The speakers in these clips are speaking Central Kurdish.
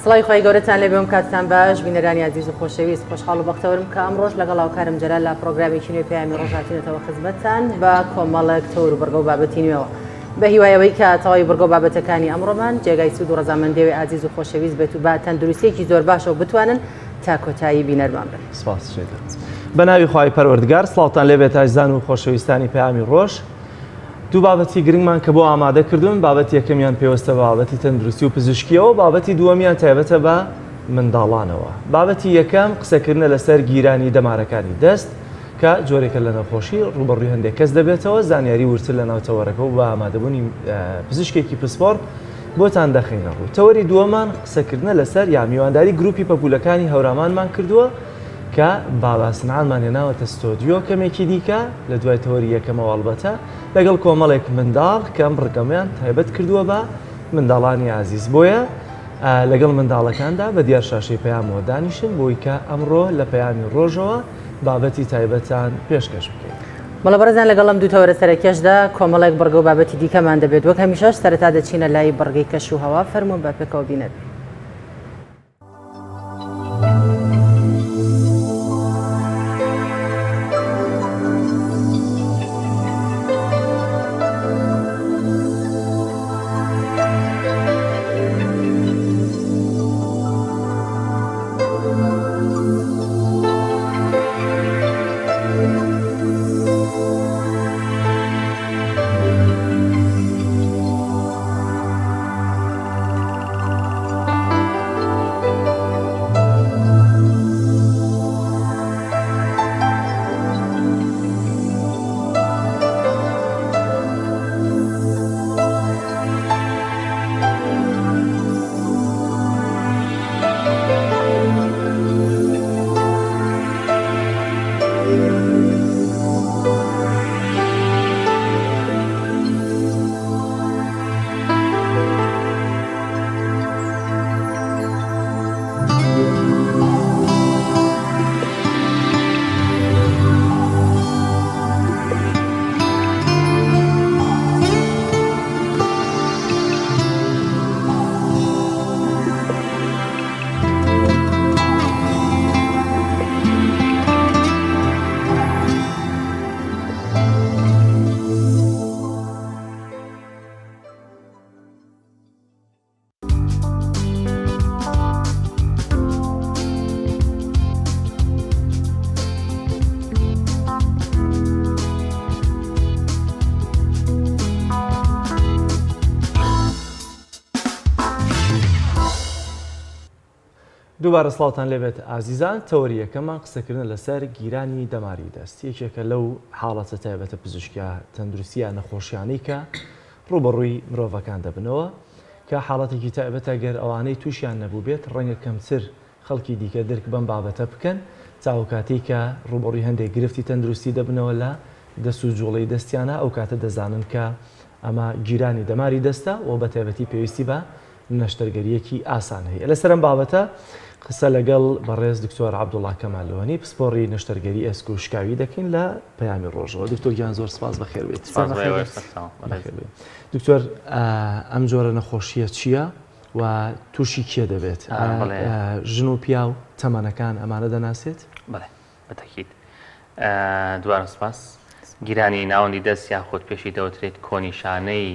سڵاوی خوای گەورەتان لێبێ و کاتتان باش بینەرانی ئازیز و خۆشەویست خۆشحاڵ و بەختەوەرم کە ئەمڕۆش لەگەڵ هاوکارم جەلال لە پڕۆگرامێکی نوێی پەیامی ڕۆژ هاتینەتەوە خزمەتتان بە کۆمەڵێک تەور و بڕگە و بابەتی نوێوە بە هیوای ئەوەی کە تەواوی بڕگە و بابەتەکانی ئەمڕۆمان جێگای سوود و ڕەزامەندیەوەی ئازیز و خۆشەویست بێت و بە تەندروستیەکی زۆر باشەوە بتوانن تا کۆتایی بینەرمان بن. سپاس شێتە. بە ناوی خوای پەروەردگار سڵاوتان لێبێت ئازیزان و خۆشەویستانی پەیامی ڕۆژ. دوو بابەتی گرنگمان کە بۆ ئامادە کردوون بابەتی یەکەمیان پێوەستە بە بابەتی تەندروستی و پزیشکیەوە بابەتی دووەمیان تایبەتە بە منداڵانەوە بابەتی یەکەم قسەکردنە لەسەر گیرانی دەمارەکانی دەست کە جۆرێکە لە نەخۆشی ڕووبەڕووی هەندێک کەس دەبێتەوە زانیاری ورتر لە ناو تەوەرەکە و بە ئامادەبوونی پزیشکێکی پسپۆڕ بۆتان دەخەینە ڕوو تەوەری دووەمان قسەکردنە لەسەر یا میوانداری گروپی پەپولەکانی هەورامانمان کردووە کە بابا سنعانمان هێناوەتە ستۆدیۆ کەمێکی دیکە لە دوای تەوەری یەکەمەوە ئەڵبەتە لەگەڵ کۆمەڵێک منداڵ کە ئەم ڕگەمەیان تایبەت کردووە بە منداڵانی ئازیز بۆیە لەگەڵ منداڵەکاندا بە دیار شاشەی پەیامەوە دانیشن بۆی کە ئەمڕۆ لە پەیامی ڕۆژەوە بابەتی تایبەتان پێشکەش بکەین. بەڵێ بەڕێزان لەگەڵ ئەم دوو تەوەرە سەرەکیەشدا کۆمەڵێک بڕگە و بابەتی دیکەمان دەبێت وەک هەمیشەش سەرەتا دەچینە لای بڕگەی کەش و هەوا فەرموون با پێکەوە بینەر بین. دووبارە سڵاوتان لێبێت ئازیزان تەوەری یەکەممان قسەکردنە لەسەر گیرانی دەماری دەست یەکێکە لەو حاڵەتە تایبەتە پزیشکیە تەندروستیە نەخۆشیانەی کە ڕووبەڕووی مرۆڤەکان دەبنەوە کە حاڵەتێکی تایبەتە گەر ئەوانەی تووشیان نەبووبێت ڕەنگە کەمتر خەڵکی دیکە درک بەم بابەتە بکەن تا ئەوکاتەی کە ڕووبەڕووی هەندێک گرفتی تەندروستی دەبنەوە لە دەست و جوڵەی دەستیانە ئەوکاتە دەزانن کە ئەمە گیرانی دەماری دەستە و بەتایبەتی پێویستی بە نەشتەرگەرییەکی ئاسان هەیە. لەسەر ئەم بابەتە قسە لەگەڵ بەڕێز دکتۆر عەبدوڵا کەمالۆنی پسپۆڕی نەشتەرگەری ئێسک و شکاوی دەکەین لە پەیامی ڕۆژەوە. دکتۆر گیان زۆر سپاس بەخێر بێیت. سپاس بۆ ئێوەش سەرچاوم. بەڕێز. دکتۆر ئەم جۆرە نەخۆشییە چییە و تووشی کێ دەبێت؟ ژن و پیاو، تەمەنەکان ئەمانە دەناسێت؟ بەڵێ بەتەکید. دووبارە سپاس. گیرانی ناوەندی دەست یاخود پێشی دەوترێت کۆنیشانەی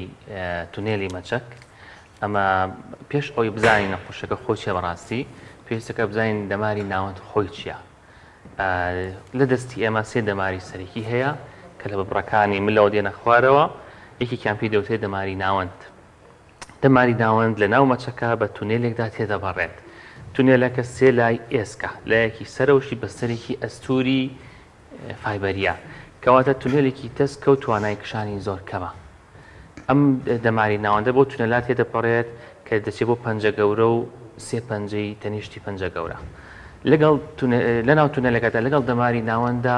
تونێلی مەچەک ئەمە پێش ئەوەی بزانین نەخۆشەکە خۆی چیە بەڕاستی پێویستەکە بزانین دەماری ناوەند خۆی چییە لە دەستی ئێمە سێ دەماری سەرەکی هەیە کە لە ببڕەکانی ملەوە دێنە خوارەوە یەکێکیان پێی دەوترێت دەماری ناوەند دەماری ناوەند لە ناو مەچەکە بە تونێلێکدا تێدەپەڕێت. تونێلەکە سێ لای ئێسکە، لایەکی سەرەوشی بەستەرێکی ئەستووری فایبەرییە، کەواتە تونێلێکی تەسکە و توانای کشانی زۆر کەمە. ئەم دەماری ناوەندە بەو تونێلە تێدەپەڕێت کە دەچێت بۆ پەنجە گەورە و سێ پەنجەی تەنیشتی پەنجە گەورە. لەگەڵ لەناو تونێلەکەدا لەگەڵ دەماری ناوەنددا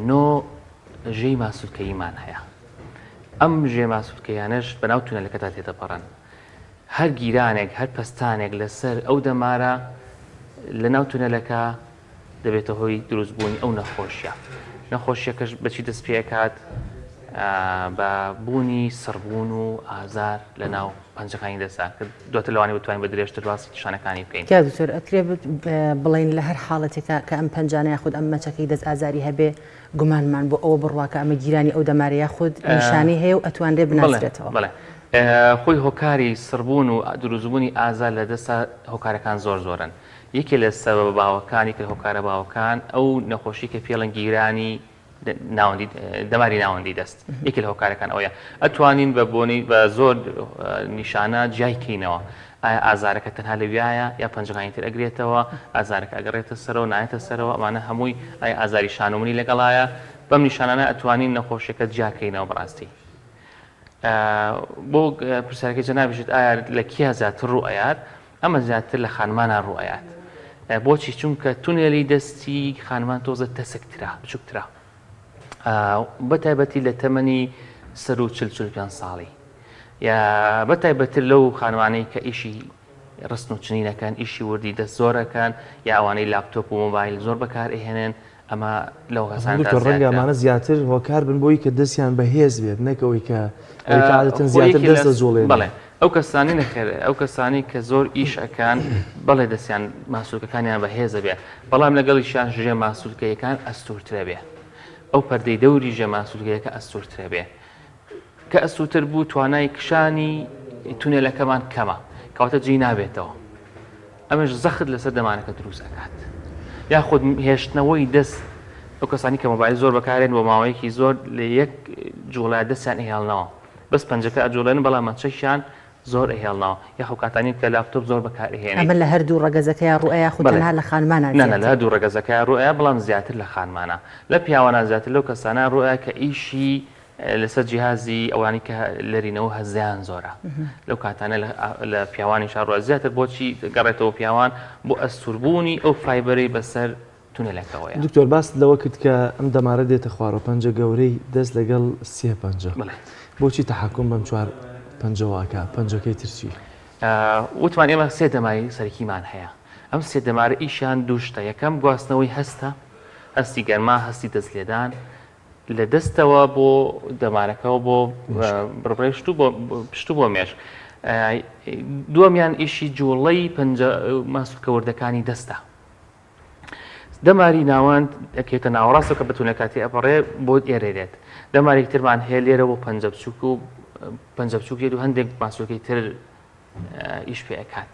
نۆ ژێی ماسولکەییمان هەیە. ئەم ژێ ماسولکەیانەش بەناو تونەلەکەدا تێدەپەڕن. هەر گیرانێک، هەر پەستانێک لەسەر ئەو دەمارە لەناو تونەلەکە دەبێتە هۆی دروستبوونی ئەو نەخۆشیە. نەخۆشیەکەش بەچی دەست پێکات؟ بە بوونی سڕبوون و ئازار لە ناو پەنجەکانی دەستا کە دواتر لەوانەیە بتوانین بە درێژتر باسی نیشانەکانی بکەین. کاک دکتۆر ئەکرێ بڵێین لە هەر حاڵەتێکا کە ئەم پەنجانە یاخود ئەم مەچەکەی دەست ئازاری هەبێ گومانمان بۆ ئەوە بڕوا کە ئەمە گیرانی ئەو دەمارە یاخود نیشانەی هەیە و ئەتوانرێ بناسرێتەوە؟ بەڵێ خۆی هۆکاری سڕبوون و دروستبوونی ئازار لە دەستا هۆکارەکان زۆر زۆرن یەکێ لە سەبەبە باوەکان یەکێ لە هۆکارە باوەکان ئەو نەخۆشی کە پێڵن گیرانی ناوەندی دەماری ناوەندی دەست یەکێ لە هۆکارەکان ئەوەیە ئەتوانین بە بۆنی بە زۆر نیشانە جیای کەینەوە ئایا ئازارەکە تەنها لەویایە یا پەنجەکانی تر ئەگرێتەوە ئازارەکە ئەگەڕێتە سەرەوە نایەتە سەرەوە ئەمانە هەمووی ئایا ئازاری شان و منی لەگەڵایە بەم نیشانانە ئەتوانین نەخۆشیەکە جیاکەینەوە بەڕاستی بۆ پرسیارەکەی جەنابیشت ئایا لە کیا زیاتر ڕوو ئەیات ئەمە زیاتر لە خانمانا ڕوو ئەیات بۆچی چونکە تونێلی دەستی خانمان تۆزە تەسکترە بچووکترە بە تایبەتی لە تەمەنی سەر و چل 45 ساڵی یا بە تایبەتر لەو خانمانەی کە ئیشی ڕستن و چنینەکەن ئیشی وردی دەست زۆرەکەن یا ئەوانەی لاپتۆپ و مۆبایل زۆر بەکار ئەهێنن ئەمە لەو کەسانەدا دکتۆر ڕەنگە زیاترە. ئەمانە زیاتر هۆکار بن بۆی کە دەستیان بەهێز بێت نەک ئەوەی کە ئەوەی کە عادەتەن خۆ زیاتر یەکێ دەست لە دەجوڵێنن. بەڵێ ئەو کەسانەی نەخێر ئەو کەسانەی کە زۆر ئیش ئەکەن بەڵێ دەستیان ماسولکەکانیان بەهێزە بێ بەڵام لەگەڵیشیان ژێ ماسولکەیەکان ئەستوورترە بێ ئەو پەردەی دەوری ژێ ماسولکەیەکە ئەستوورترە بێ کە ئەستوورتر بوو توانای کشانی تونێلەکەمان کەمە کەواتە جێی نابێتەوە ئەمەش زەخت لەسەر دەمارەکە دروست ئەکات یاخود هێشتنەوەی دەست ئەو کەسانی کە مۆبایل زۆر بەکارێن بۆ ماوەیەکی زۆر لە یەک جوڵە دەستیان ئەهێڵنەوە بەس پەنجەکە ئەجوڵێن بەڵام مەچەکیان زۆر ئەهێڵنەوە یاخود کاتانی کە لاپتۆپ زۆر بەکارئەهێنیت. ئەمە لە هەردوو ڕەگەزەکەیا ڕووئەیا یاخود تەنها لە خانمانا زیاتر؟ نا نا لە هەردوو ڕەگەزەکەیا ڕووئەیا بەڵام زیاتر لە خانمانا لە پیاوانا زیاتر لەو کەسانە ڕووئەیا کە ئیشی لەسەر جیهازی ئەوانی کە لەرینەوە هەزیان زۆرە لەو کاتانە لە پیاوانی شاڕوە زیاتر بۆچی گەڕێتەوە پیاوان بۆ ئەستوربوونی ئەو fiber ەی بەسەر تونێلەکەوەیە. دکتۆر باست لەوە کرد کە ئەم دەمارە دێتە خوارەوە پەنجە گەورەی دەست لەگەڵ سێ پەنجە بۆچی تەحەکوم بەم چوار پەنجەوە ئەکا پەنجەکەی تر چی؟ وتمان ئێمە سێ دەماری سەرەکیمان هەیە ئەم سێ دەمارە ئیشیان دوو شتە یەکەم گواستنەوەی هەستە هەستی گەرما هەستی دەست لێدان لە دەستەوە بۆ دەمارەکەەوە بۆ بڕبڕێشت و بۆ پشت و بۆ مێشک دووەمیان ئیشی جوڵەی پەنجە ماسولکە وردەکانی دەستە دەماری ناوەند دەکەوێتە ناوەڕاستەوە کە بە تونەکە تێئەپەڕێ بۆ ئێرە دێت دەمارێک ترمان هەیە لێرە بۆ پەنجە بچووک و پەنجە بچووک دێت و هەندێک ماسولکەی تر ئیش پێ ئەکات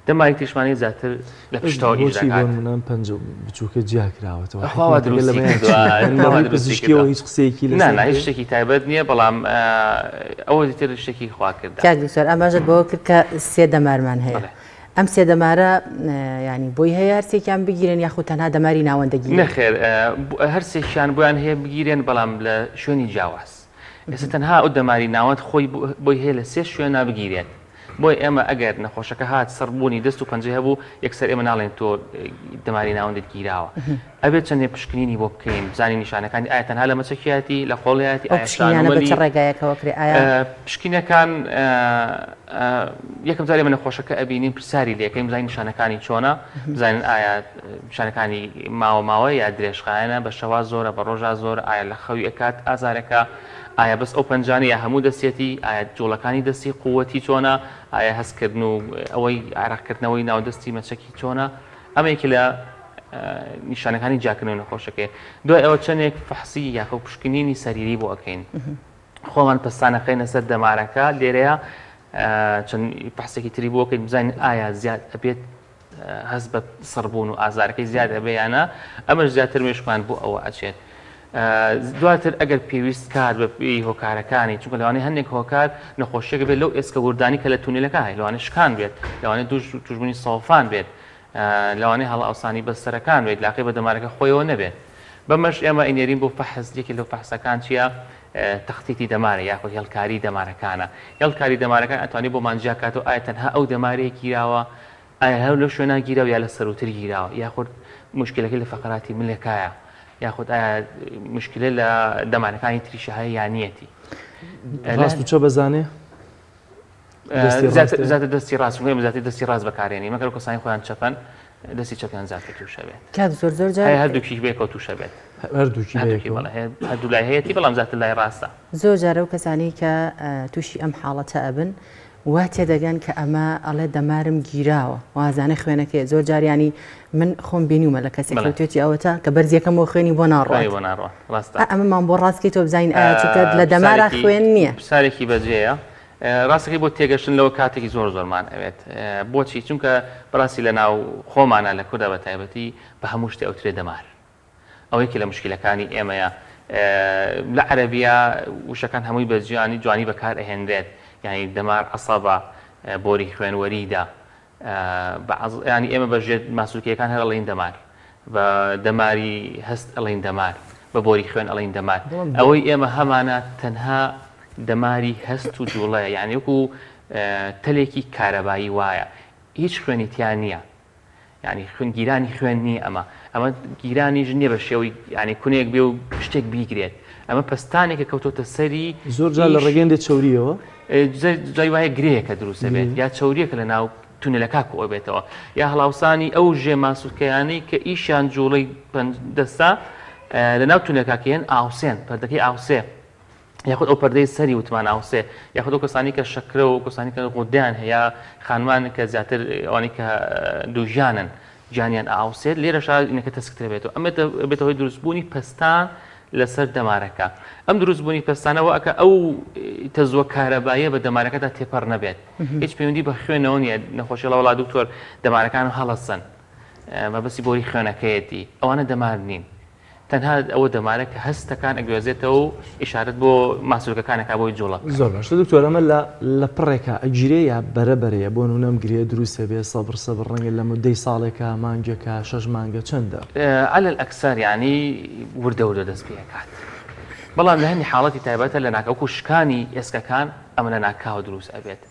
دەمارێک تریشمان هەیە زیاتر لە پشتەوە ئیش بۆچی بۆ دەکات نمونە ئەم پەنجە بچووکە جیا کراوەتەوە خوا وا حیکمەتەکە دروستی لەمەیان کردووە چییە؟ یانی لە خوا وا ڕووی دروستی پزیشکیەوە کردووە هیچ قسەیەکی نا لەسەر نا هیچ هەیە؟ شتێکی تایبەت نییە بەڵام ئەوە تر شتێکی خوا کردە کاک دکتۆر ئاماژەت بەوە کرد کە سێ دەمارمان هەیە بەڵێ ئەم سێ دەمارە یانی بۆی هەیە هەرسێکیان بگیرێن یاخود تەنها دەماری ناوەند دەگیرێن؟ نەخێر هەرسێکیان بۆیان هەیە بگیرێن بەڵام لە شوێنی جیاواز ئێستا تەنها ئەو دەماری ناوەند خۆی بۆی هەیە لە سێ شوێنا بگیرێت بۆیە ئێمە ئەگەر نەخۆشەکە هات سڕبوونی دەست و پەنجەی هەبوو یەکسەر ئێمە ناڵێن تۆ دەماری ناوەندت گیراوە ئەبێت چەندێ پشکنینی بۆ بکەین بزانین نیشانەکانی ئایا تەنها لە مەچەکیاتی لە قۆڵیاتی ئەو ئایا پشکنینانە بە چ شانومەلی ڕێگایەکەوە کرێ ئایا پشکینەکان یەکەم جار ئێمە نەخۆشەکە ئەبینین پرسیاری لێکەین بزانین نیشانەکانی چۆنە بزانین ئایا نیشانەکانی ماوە ماوە یا درێژخایەنە بە شەوا زۆرە بە ڕۆژا زۆر ئایا لە خەوی ئەکات ئازارەکە ئایا بەس ئەو پەنجانە یا هەموو دەستێتی ئایا جوڵەکانی دەستی قووەتی چۆنە ئایا هەستکردن و ئەوەی عرەقکردنەوەی ناو دەستی مەچەکی چۆنە ئەمە یەکێ لە نیشانەکانی جیاکردنەوەی نەخۆشەکەیە دوای ئەوە چەندێک فەحسی یاخۆ پشکنینی سەریری بۆ ئەکەین خۆمان پەستانەخەینە سەر دەمارەکە لێرەیە چەند فەحسێکی تری بۆ بکەین بزانین ئایا زیاد ئەبێت هەست بە سڕبوون و ئازارەکەی زیاد ئەبێ یانە ئەمەش زیاتر مێشکمان بۆ ئەوە ئەچێت دواتر ئەگەر پێویست کات بە پێی هۆکارەکانی چونکە لەوانەیە هەندێک هۆکار نەخۆشیەکە بێت لەو ئێسکە وردانی کە لە تونێلەکە هەیە لەوانەیە شکان بێت لەوانەیە دوش توشبوونی سەوفان بێت لەوانەیە هەڵئاوسانی بەستەرەکان بێت لاقی بە دەمارەکە خۆیەوە نەبێت بەمەش ئێمە ئەینێرین بۆ فەحس یەکێک لەو فەحسەکان چییە تەختیتی دەمارە یاخود هێڵکاری دەمارەکانە هێڵکاری دەمارەکان ئەتوانێت بۆمان جیاکاتەوە ئایا تەنها ئەو دەمارەیە گیراوە ئایا هەر لەو شوێنە گیراوە یا لە سەرووتر گیراوە یاخود موشکیلەکەی لە فەقەراتی ملەکایە یاخود ئایا موشکیلە لە دەمارەکانی تریشە هەیە یا نیەتی. ڕاست و چەپ ئەزانێ؟ دەستی ڕاستە؟ زیاتر دەستی ڕاست چونکە ئێمە زیاتر دەستی ڕاست بەکارێنین مەگەر ئەو کەسانەی خۆیان چەپەن. دەستی چەپیان زیاتر تووشە بێت. کاک زۆر زۆر جار هەیە هەردووکیش بەیەکەوە تووشە بێت. هەردووکی هەردووکی بەیەکەوە. بەڵێ هەیە هەردوو لای هەیەتی بەڵام زیاتر لای ڕاستە. زۆر جار ئەو کەسانەی کە تووشی ئەم حاڵەتە ئەبن وا تێدەگەن کە ئەمە ئەڵێ دەمارم گیراوە وازانە خوێنەکەی زۆر جار ینی من خۆم بینیومە لە کەسێک بەڵێ. کەوتێتی ئەوەتا کە بەرزیەکەمەوە خوێنی بۆ ناڕوات خوێنی بۆ ناڕوات ڕاستە. ئا ئەمەمان بۆ ڕاست کەیتەوە بزانین ئایا چونکە لە دەمارا پرسیارێکی خوێن نییە. پرسیارێکی بەجێیە ڕاستەکەی بۆ تێگەشتن لەوە کاتێکی زۆر زۆرمان ئەوێت بۆچی چونکە بەڕاستی لە ناو خۆمانە لە کووردا بە تایبەتی بە هەموو شتێ ئەوترێ دەمار ئەوە یەکێ لە مشکلەکانی ئێمەیە لە عەرەبیە وشەکان هەمووی بە جوانی جوانی بەکار ئەهێنرێت یعنی دەمار عەسەبە بۆری خوێن وەریدە ینی ئێمە بە ژێر ماسولکەکان هەر ئەڵێین دەمار بە دەماری هەست ئەڵێین دەمار بە بۆری خوێن ئەڵێین دەمار ئەوەی ئێمە هەمانە تەنها دەماری هەست و جوڵەیە یعنی وەکو تەلێکی کارەبایی وایە هیچ خوێنی تیا نییە یانی خوێن گیرانی خوێن نییە ئەمە ئەمە گیرانیش نییە بە شێوەی یانی کونێک بێ و شتێک بیگرێت ئەمە پەستانێکە کەوتۆتە سەری زۆر جار لە ڕێگەی هەندێک چەوریەوە جای وایە گرەیەکە دروستە بێت یا چەوریەکە لە ناو تونێلەکە کۆ بێتەوە یا هەڵاوسانی ئەو ژێ ماسولکەیانەی کە ئیشیان جوڵەی دەستا لە ناو تونێلەکەیان ئاوسێن پەردەکەی ئاوسێ یاخود ئەو پەردەی سەری وتمان ئاوسێ یاخود ئەو کەسانی کە شەکرە و کەسانی کە غودەیان هەیە خانمان کە زیاتر ئەوانەی کە دووژیانن گیانیان ئاوسێت لێرەشا ئینەکە تەسکتر بێتەوە ئەمە بێتە هۆی دروستبوونی پەستان لەسەر دەمارەکە ئەم دروستبوونی پەستانەوە ئەکە ئەو تەزوە کارەباییە بە دەمارەکەدا تێپەڕ نەبێت هیچ پەیوەندی بە خوێنەوە نییە نەخۆشی وڵا دکتۆر دەمارەکان هەڵەسن مەبەستی بۆری خوێنەکەیەتی ئەوانە دەمار نین تەنها ئەوە دەمارە کە هەستەکان ئەگوێزێتەوە و ئیشارەت بۆ ماسولکەکان ئەکا بۆی جوڵە بکەن. زۆر باشە دکتۆر ئەمە لە لە پڕێکا ئەگیرێ یا بەرە بەرەیە بۆ نمونە ئەم گرێیە دروست ئەبێ سەبر سەبر ڕەنگە لە مودەی ساڵێکا مانگێکا شەش مانگە چەندە؟ علی الاکثر یانی وردە وردە دەست پێ ئەکات بەڵام لە هەندی حاڵەتی تایبەتە لە ناکاو وەکو شکانی ئێسکەکان ئەمە لە ناکاوە دروست ئەبێت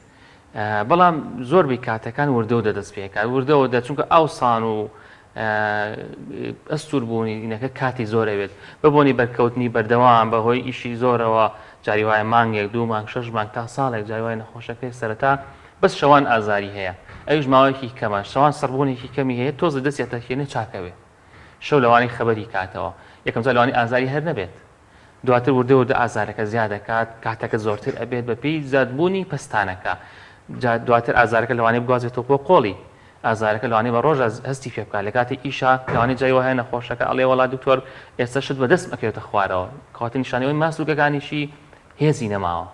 بەڵام زۆربەی کاتەکان وردە وردە دەست پێکات وردە وردە چونکە ئاوسان و ئەستور بوونی دینەکە کاتی زۆر ئەوێت بە بۆنی بەرکەوتنی بەردەوام بە هۆی ئیشی زۆرەوە جاری وایە مانگێک دوو مانگ شەش مانگ تا ساڵێک جاری وایە نەخۆشەکەی سەرەتا بەس شەوان ئازاری هەیە ئەویش ماوەیەکی کەمە شەوان سڕبوونێکی کەمی هەیە تۆزە دەستی ئەتەکێنێ چاکەوێ شەو لەوانەیە خەبەری کاتەوە یەکەم جار لەوانەیە ئازاری هەر نەبێت دواتر وردە وردە ئازارەکە زیاد دەکات، کاتەکە زۆرتر ئەبێت بەپێی زیادبوونی پەستانەکە، جا دواتر ئازارەکە لەوانەیە بگوازێتەوە بۆ قۆڵی، ئازارەکە لەوانەیە بە ڕۆژ هەستی پێ بکات، لە کاتی ئیشا لەوانەیە جاری وا هەیە نەخۆشەکە ئەڵێ وەڵا دکتۆر ئێستا شت بە دەستم ئەکەوێتە خوارەوە، کەواتە نیشانەی ئەوەی ماسولکەکانیشی هێزی نەماوە.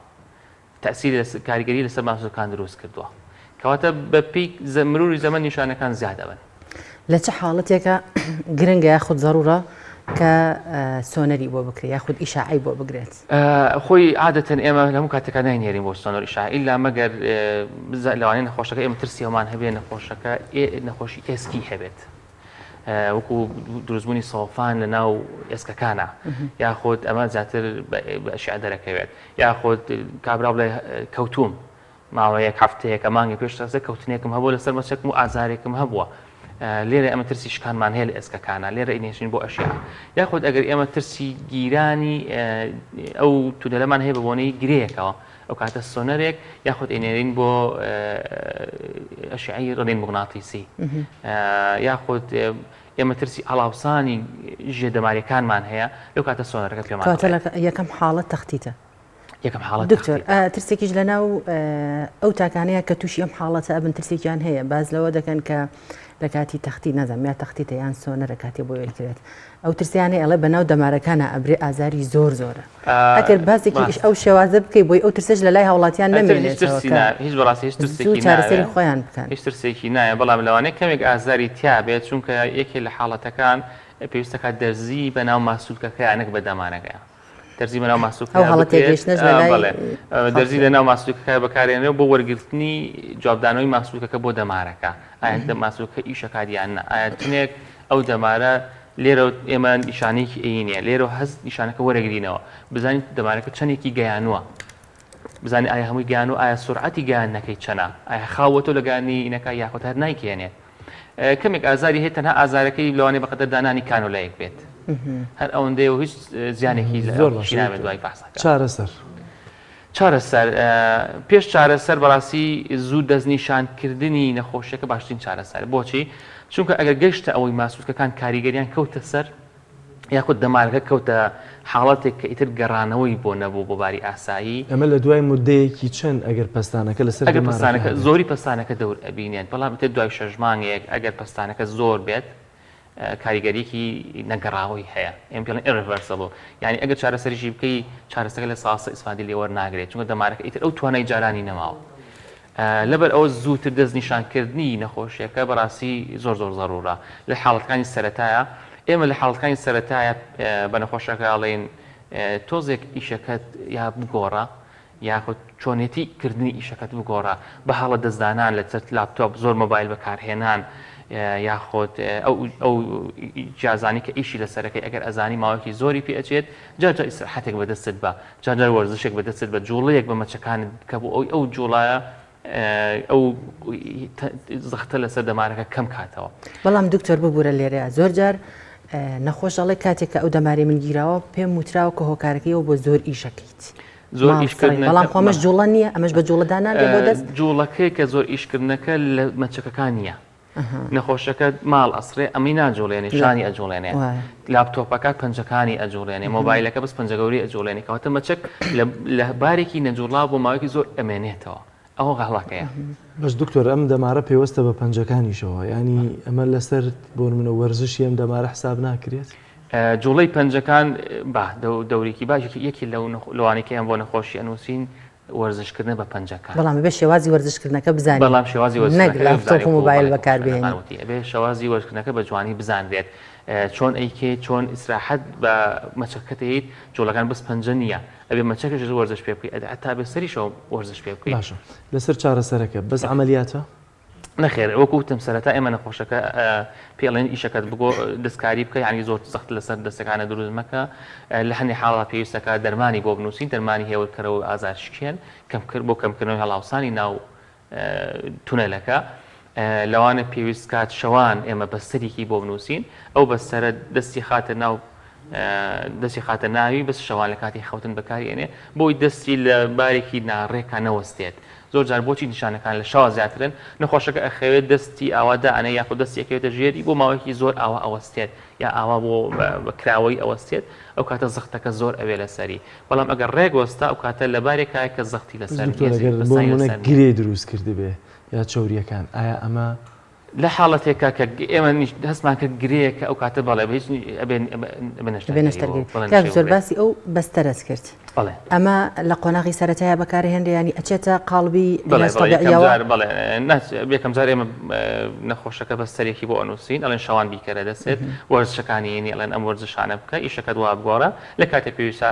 تەئسیری لەسەر کاریگەری لەسەر ماسولکان دروست کردووە کەواتە بە پێی مروری زەمەن نیشانەکان زیاد ئەبن. لە چ حاڵەتێکا گرنگە یاخود زەڕوڕە کە سۆنەری بۆ بکرێت یاخود ئیشاعەی بۆ بگرێت؟ خۆی عادەتەن ئێمە لە هەموو کاتێکا ناینێرین بۆ سۆنەر ئیشاعە ئیلا مەگەر لەوانەیە نەخۆشەکە ئێمە ترسی ئەومان هەبێ نەخۆشەکە نەخۆشی ئێسکی هەبێت. وەکو دروستبوونی سەوفان لە ناو ئێسکەکانە یاخود ئەمە زیاتر بە ئەشیعە دەرەکەوێت یاخود کابرا بڵێ کەوتوم ماوەیەک هەفتەیەکە مانگی پێش تازە کەوتنێکم هەبوو لەسەر مەچەکم و ئازارێکم هەبووە لێرە ئەمە ترسی شکانمان هەیە لە ئێسکەکانە لێرە ئینێشین بۆ ئەشیا یاخود ئەگەر ئێمە ترسی گیرانی ئەو تونەلەمان هەیە بە بۆنەی گرەیەکەوە ئەو کاتە سۆنەرێک یاخود ئەینێرین بۆ ئەشعەی ڕنین موگناتیسی یاخود ئێمە ترسی ئاڵاوسانی ژێدەماریەکانمان هەیە لەو کاتە سۆنەرەکە پێمان یەکەم حاڵەت تەختیتە یەکەم حاڵەت دکتۆر ترسێکیش لە ناو ئەو تاکانەیە کە تووشی ئەم حاڵەتە ئەبن ترسێکیان هەیە باز لەوە دەکەن کە لە کاتی تەختی نازانم یا تەختیتە یان سۆنەرە کاتێ بۆ وێلکرێت ئەو ترسیانەی ئەڵێ بەناو دەمارەکانا ئەبرێ ئازاری زۆر زۆرە ئەگەر باسێکی ئەو شێوازە بکەی بۆی ئەو ترسەش لە لای هاوڵاتیان نەمێنێتەوە کە هیچ بەڕاستی هیچ زوو ترسێکی چارەسەری ناوێ خۆیان بکەن. هیچ ترسێکی نایە بەڵام لەوانەیە کەمێک ئازاری تیا بێت چونکە یەکێ لە حاڵەتەکان پێویستەکات دەرزی بەناو ماسولکەکەیا نەک بە دەمارەکەیا دەرزی بەناو ئەو ماسولکەیا هەڵە بکرێت تێگەیشتنەش لە لای بەڵێ دەرزی خەڵکی لەناو ماسولکەکە بەکارێنرێ بۆ وەرگرتنی جوابدانەوەی ماسولکەکە بۆ دەمارەکە ئایا ماسولکە ئیشەکات یان نا ئایا تنێک ئەو دەمارە لێرە ئێمە نیشانەیەکی ئەیینە لێرە هەست نیشانەکە وەرەگرینەوە بزانین دەمارەکە چەندێکی گەیانووە بزانین ئایا هەمووی گەیان و ئایا سورعەتی گەیاندنەکەی چەنە ئایا خاوەتۆ لە گەیاندنی ئینەکە یاخود هەر نایگەیەنێت کەمێک ئازاری هەیە تەنها ئازارەکەی لەوانەیە بەقەدەر دانانی کانۆلایەک بێت هەر ئەوەندەیە و هیچ زیانێکی زۆر باشە نابێت دوای فەحسەکە چارەسەر. چارەسەر، پێش چارەسەر بەڕاستی زوو دەستنیشانکردنی نەخۆشیەکە باشترین چارەسەرە، بۆچی؟ چونکە ئەگەر گەشتە ئەوەی ماسولکەکان کاریگەریان کەوتە سەر یاخود دەمارەکە کەوتە حاڵەتێک کە ئیتر گەڕانەوەی بۆ نەبوو بۆ باری ئاسایی. ئەمە لە دوای موددەیەکی چەند ئەگەر پەستانەکە لەسەر ئەگەر دەمارەکە پەستانەکە هەبێت؟ زۆری پەستانەکە دەور ئەبینێت، بەڵام ئیتر دوای شەش مانگێک ئەگەر پەستانەکە زۆر بێت کاریگەریەکی نەگەڕاوەی هەیە ئێمە پێڵێن irreversible یعنی ئەگەر چارەسەریشی بکەی چارەسەکە لە ساسە ئیسفادی لێ وەرناگرێت چونکە دەمارەکە ئیتر ئەو توانای جارانی نەماوە لەبەر ئەوە زووتر دەستنیشانکردنی نەخۆشیەکە بەڕاستی زۆر زۆر زەرورە لە حاڵەتەکانی سەرەتایە ئێمە لە حاڵەتەکانی سەرەتایە بە نەخۆشەکە ئەڵێین تۆزێک ئیشەکەت یا بگۆڕە یاخود چۆنێتی کردنی ئیشەکەت بگۆڕە، بە هەڵە دەستدانان لەسەر لاپتۆپ، زۆر مۆبایل بەکارهێنان، یاخود ئەو ئەو جیازانەی کە ئیشی لەسەرەکەی ئەگەر ئەزانی ماوەیەکی زۆری پێ ئەچێت، جار جار ئیسراحەتێک بەدەستت بە، جار جار وەرزشێک بەدەستت بە، جوڵەیەک بە مەچەکانت بکە بۆ ئەوەی ئەو جوڵە ئەو زەختە لەسەر دەمارەکە کەم کاتەوە. بەڵام دکتۆر ببورە لێرەیا زۆر جار نەخۆش ئەڵێ کاتێک کە ئەو دەمارەی من گیراوە پێم وتراوە کە هۆکارەکەی ئەوە بۆ زۆر ئیشەکەیت. زۆر ئیش کردنەکە بەڵام خۆ ئەمەش جوڵە نییە ئەمەش بە جوڵە دانانرێ بۆ دەست؟ جوڵەکەی کە زۆر ئیش کردنەکە لە مەچەکەکان نییە نەخۆشەکە ماڵ ئەسڕێ ئەمەی ناجوڵێنێ شانی ئەجوڵێنێ لاپتۆپەکە پەنجەکانی ئەجوڵێنێ مۆبایلەکە بەس پەنجە گەورەی ئەجوڵێنێ کەواتە مەچەک لە بارێکی نەجوڵاو بۆ ماوەیەکی زۆر ئەمێنێتەوە ئەوە غەڵەکەیە. بەس دکتۆر ئەم دەمارە پەیوەستە بە پەنجەکانیشەوە یانی ئەمە لەسەر بۆ نمونە وەرزشی ئەم دەمارە حساب ناکرێت؟ جوڵەی پەنجەکان با دەورێکی باش یەکی لەو لەوانەی کە ئێمە بۆ نەخۆشی ئەنووسین وەرزشکردنە بە پەنجەکان. بەڵام ئەبێ شێوازی وەرزشکردنەکە بزانین بەڵام شێوازی نەک وەرزشکردنەکە لاپتۆپ بزانین و وەکو مۆبایل بەڵێ بەکار بهێنین. خان وتی ئەبێ شێوازی وەرزشکردنەکە بە جوانی بزانرێت چۆن ئەیکەیت چۆن ئیسراحەت بە مەچەکەت ئەیت جوڵەکان بەس پەنجە نییە ئەبێ مەچەکەش وەرزش پێ بکەی هەتا ئەبێ سەریشەوە وەرزش پێ بکەی. باشە لەسەر چارەسەرەکە بەس عەمەلیاتە؟ نەخێر وەکو وتم سەرەتا ئێمە نەخۆشەکە پێ ئەڵێن ئیشەکەت بگۆ دەستکاری بکە یعنی زۆر زەخت لەسەر دەستەکانە دروست مەکە لە هەندێ حاڵا پێویستەکە دەرمانی بۆ بنووسین دەرمانی هێورکەرەوە و ئازار شکێن کەمکرد بۆ کەمکردنەوەی هەڵاوسانی ناو تونەلەکە لەوانە پێویست کات شەوان ئێمە بەستەرێکی بۆ بنووسین ئەو بەستەرە دەستی خاتە ناو دەستی خاتە ناوی بەس شەوان لە کاتی خەوتن بەکاری ئەنێ بۆی دەستی لە بارێکی ناڕێکا نەوەستێت زۆر جار بۆچی نیشانەکان لە شەوا زیاترن نەخۆشەکە ئەخەوێت دەستی ئاوا دائەنێ یاخود دەستی ئەکەوێتە ژێری بۆ ماوەیەکی زۆر ئاوا ئەوەستێت یا ئاوا بۆ بە کراوەیی ئەوەستێت ئەو کاتە زەختەکە زۆر ئەوێ لەسەری بەڵام ئەگەر ڕێک وەستا ئەو کاتە لە بارێکایە کە زەختی بەس لەسەر دکتۆر نییە ئەگەر بۆ پەستانی نمونە لەسەر نییە. گرێ دروست کردبێ یا چەوریەکان ئایا ئەمە لە حاڵەتێکا کە ئێمە هەستمان کرد گرێیەکە ئەو کاتە بەڵێ بە هیچ ئەبێ ئەبێ نەشتەرگەری کاک زۆر باسی ئەو بەستەرەت کرد ئەمە لە قۆناغی سەرەتایە بەکارهێنرێ ینی ئەچێتە قاڵبی بەڵێ یەکەم جار ئێمە نەخۆشەکە بەستەرێکی بۆ ئەنووسین ئەڵێن شەوان بیکەرە دەستێت وەرزشەکانی ینی ئەڵێن ئەم وەرزشانە بکە ئیشەکەت وا بگۆڕە لە کاتێ پێویستە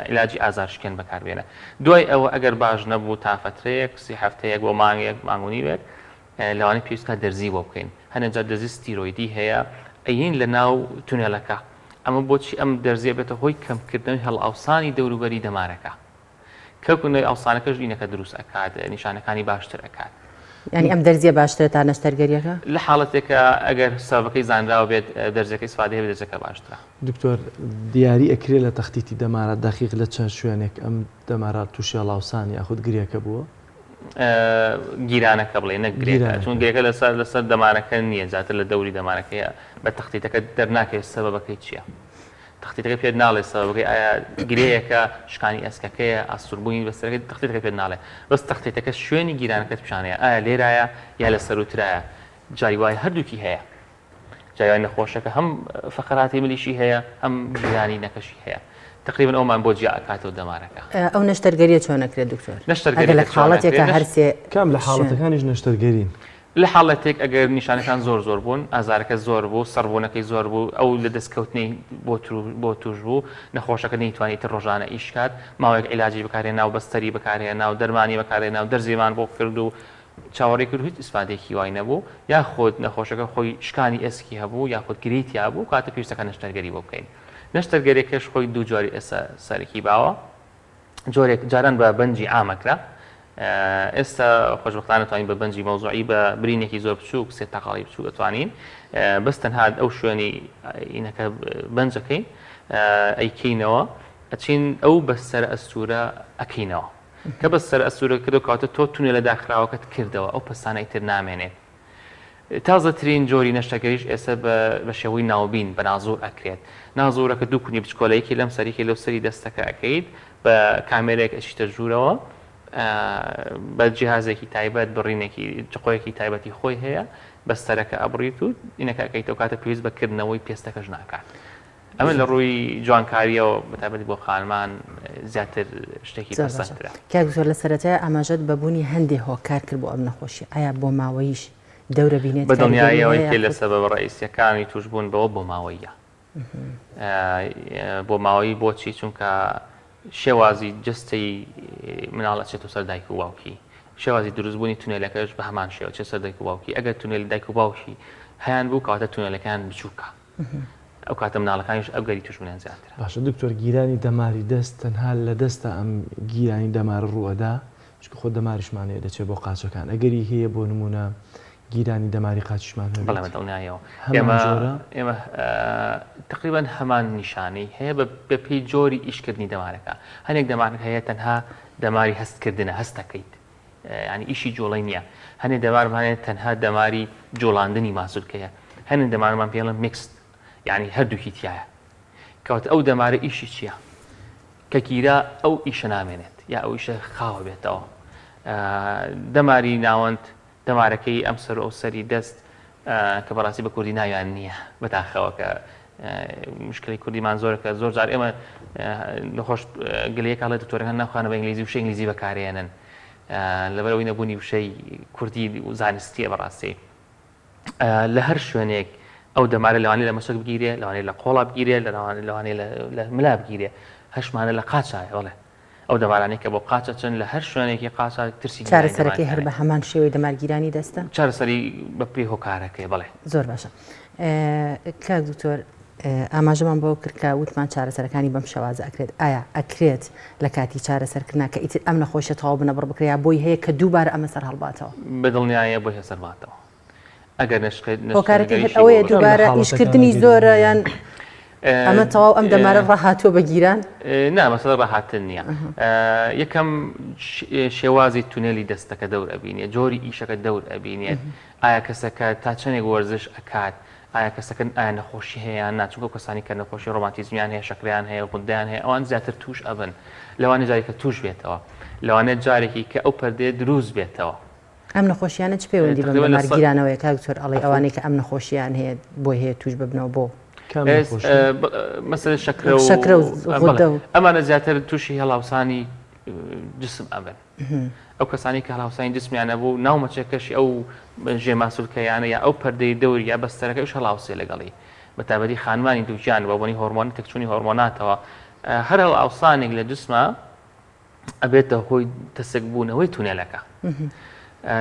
عیلاجی ئازارشکێن بەکاربێنە دوای ئەوە ئەگەر باش نەبوو تا فەترەیەک سی هەفتەیەک بۆ مانگێک مانگ و نیوێک لەوانەیە پێویست بکات دەرزی بۆ بکەین هەنێ جار دەرزی ستیرۆیدی هەیە ئەیین لە ناو تونێلەکە ئەمە بۆچی ئەم دەرزیە بێتە هۆی کەمکردنەوەی هەڵئاوسانی دەوروبەری دەمارەکە کەمکردنەوەی ئاوسانەکەش ئینەکە دروست ئەکات نیشانەکانی باشتر ئەکات. یانی ئەم دەرزیە باشترە تا نەشتەرگەریەکە؟ لە حاڵەتێکا ئەگەر سەبەبەکەی زانراو بێت دەرزیەکە ئیسفادەی هەبێت دەرزیەکە باشترە. دکتۆر دیاری ئەکرێ لە تەختیتی دەمارە دەقیق لە چەند شوێنێک ئەم دەمارە توشی هەڵاوسان یاخود گرێکە بووە؟ گیرانەکە بڵێ نەک گرێکە چون گرێکە لەسەر لەسەر دەمارەکە نییە زیاتر لە دەوری دەمارەکەیە بە تەختیتەکە دەرناکەوێت سەبەبەکەی چییە تەختیتەکە پێت ناڵێ سەبەبەکەی ئایا گرێیەکە شکانی ئەسکەکەیە ئاستوربوونی بەسەرەکەی تەختیتەکە پێت ناڵێ بەس تەختیتەکە شوێنی گیرانەکەت پیشانەیە ئایا لێرایە یا لە سەروترایە جاری وایە هەردووکی هەیە جاری وایە نەخۆشەکە هەم فەقەراتی ملیشی هەیە هەم گیرانی نەکەشی هەیە تقریبا ئەومان بۆ جیا ئەکاتەوە دەمارەکە. ئەو نەشتەرگەریە چۆن ئەکرێت دکتۆر؟ نەشتەرگەریەکە ئەگەر لە چۆن حاڵەتێکا ئەکرێت؟ هەرسێ کام لە شوێن. حاڵەتەکانیش نەشتەرگەرین؟ لە حاڵەتێک ئەگەر نیشانەکان زۆر زۆر بوون، ئازارەکە زۆر بوو، سڕبوونەکەی زۆر بوو، ئەو لە دەستکەوتنەی بۆ بۆ تووش بوو، نەخۆشەکە نەیتوانی ئیتر ڕۆژانە ئیش کات، ماوەیەک عیلاجی بەکارهێنا و بەستەری بەکارهێنا و دەرمانی بەکارهێنا و دەرزیمان بۆ کرد و چاوەڕێی کرد و هیچ ئیسفادەیەکی وای نەبوو، یاخود نەخۆشەکە خۆی شکانی ئێسکی هەبوو یاخود گرێی تیابوو، کاتە پێویستەکە نەشتەرگەری بۆ بکەین. نەشتەرگەریەکەش خۆی دوو جۆری ئێستا سەرەکی باوە، جۆرێک جاران بە بەنجی عام ئەکرا، ئێستا خۆشبەختانە توانین بە بەنجی مەوزوعی بە برینێکی زۆر بچووک سێ تەقاڵی بچووک ئەتوانین بەس تەنها ئەو شوێنی ئینەکە بەنجەکەین ئەیکەینەوە. ئەچین ئەو بەستەرە ئەستوورە ئەکەینەوە. کە بەستەرە ئەستوورە کردەوە کەواتە تۆ تونێلە داخراوەکەت کردەوە، ئەو پەستانە ئیتر نامێنێت. تازەترین جۆری نەشتەرگەریش ئێستا بە شێوەی ناوبین بە نازوور ئەکرێت. نازوورەکە دوو کونی بچکۆلە یەکێ لەم سەر یەکێ لەو سەری دەستەکە ئەکەیت بە کامێرەیەک ئەچیتە ژوورەوە بە جیهازێکی تایبەت بڕینێکی چقۆیەکی تایبەتی خۆی هەیە بەستەرەکە ئەبڕیت و ئینەکە ئەکەیتەوە کاتە پێویست بە کردنەوەی پێستەکەش ناکات. ئەمە لە ڕووی جوانکاریەوە بەتایبەتی بۆ خانمان زیاتر شتێکی زۆر باشە پەسەندترە. کاک دکتۆر لە سەرەتای ئاماژەت بە بوونی هەندێ هۆکار کرد بۆ ئەم نەخۆشیە ئایا بۆماوەییش دەورە بینێت بە کاریگەری دڵنیاییەوە هەیە یەکێ لە یاخود؟ سەبەبە ڕەئیسیەکانی تووشبوون بەوە بۆماوەییە. بۆماوەیی بۆچی؟ چونکە شێوازی جەستەی مناڵ ئەچێتەوە سەر دایک و باوکی، شێوازی دروستبوونی تونێلەکەش بە هەمان شێوە ئەچێتە سەر دایک و باوکی، ئەگەر تونێلی دایک و باوکی هەیان بوو کەواتە تونێلەکەیان بچووکە. ئەو کاتە مناڵەکانیش ئەگەری توشبونیان زیاترە. باشە دکتۆر گیرانی دەماری دەست تەنها لە دەستە ئەم گیرانی دەمارە ڕووئەدا؟ چونکە خۆ دەماریشمان هەیە دەچێت بۆ قاچەکان ئەگەری هەیە بۆ نمونە گیرانی دەماری قاچیشمان بەڵێ هەبێت بە دڵنیایەوە هەمان ئێمە جۆرە؟ ئێمە تقریبا هەمان نیشانەی هەیە بە بەپێی جۆری ئیشکردنی دەمارەکە هەنێک دەمار هەیە تەنها دەماری هەستکردنە هەستەکەیت یانی ئیشی جوڵەی نییە هەنێ دەمارمان هەیە تەنها دەماری جوڵاندنی ماسولکەیە هەنێ دەمارمان پێڵن mixed یعنی هەردووکی تایە کەواتە ئەو دەمارە ئیشی چییە کە گیرا ئەو ئیشە نامێنێت یا ئەو ئیشە خاوە بێتەوە دەماری ناوەند دەمارەکەی ئەم سەر و ئەو سەری دەست کە بەڕاستی بە کوردی ناویان نییە بەداخەوە کە مشکلی کوردیمان زۆرە کە زۆر جار ئێمە نەخۆش گلەیەک ئەڵێ دکتۆرەکان ناخوانە بە ئینگلیزی وشەی ئینگلیزی بەکارێنن لەبەرئەوەی نەبوونی وشەی کوردی و زانستیە بەڕاستی لە هەر شوێنێک ئەو دەمارە لەوانەیە لە مەچەک بگیرێ لەوانەیە لە قۆڵا بگیرێ لەوانەیە لە ملا بگیرێ هەشمانە لە قاچایە بەڵێ ئەو دەمارانەی کە بۆ قاچ ئەچن لە هەر شوێنێکی قاچا ترسی گیرانی چارەسەرەکەی دەمارەکان هەر هەیە. بە هەمان شێوەی دەمارگیرانی دەستە؟ چارەسەری بە پێی هۆکارەکەی بەڵێ. زۆر باشە کاک دکتۆر ئاماژەمان بەوە کرد کە وتمان چارەسەرەکانی بەم شێوازە ئەکرێت ئایا ئەکرێت لە کاتی چارەسەرکردنا کە ئیتر ئەم نەخۆشیە تەواو بنەبڕ بکرێت یا بۆی هەیە کە دووبارە ئەمە سەرهەڵباتەوە؟ بە دڵنیاییە بۆی هەیە سەرباتەوە. ئەگەر هۆکارەکەی هەر ئەوەیە دووبارە ئیشکردنی زۆرە یان ئەمە تەواو ئەم دەمارە ڕاهاتووە بە گیران؟ نا مەسەلە ڕاهاتن نییە. یەکەم شێوازی تونێلی دەستەکە دەور ئەبینێت، جۆری ئیشەکە دەور ئەبینێت، ئایا کەسەکە تا چەندێک وەرزش ئەکات، ئایا کەسەکە ئایا نەخۆشی هەیە یان نا، چونکە کەسانی کە نەخۆشی ڕۆماتیزمیان هەیە، شەکرەیان هەیە، غودەیان هەیە، ئەوان زیاتر توش ئەبن. لەوانەیە جارێکە توش بێتەوە، لەوانەیە جارێکی کە ئەو پەردەیە دروست بێتەوە. ئەم نەخۆشیانە چ پەیوەندی بەم دەمارگیرانەوە هەیە کاک دکتۆر ئەڵێی ئەوانەی کە ئەم نەخۆشییان هەیە بۆی هەیە توش ببنەوە بۆ؟ کام نەخۆشی؟ مەسەلەن شەکرە و شەکرە و غودە و ئەمانە زیاتر تووشی هەڵاوسانی جسم ئەبن ئەو کەسانی کە هەڵاوسانی جسمیان هەبوو ناو مەچەکەشی ئەو ژێماسولکەیانە یا ئەو پەردەی دەوری یا بەستەرەکەش هەڵاوسێ لەگەڵی بە تایبەتی خانمانی دووگیان بە بۆنی هۆرمۆن تێکچوونی هۆرمۆناتەوە هەر هەڵاوسانێک لە جسمە ئەبێتە هۆی تەسک بوونەوەی تونێلەکە.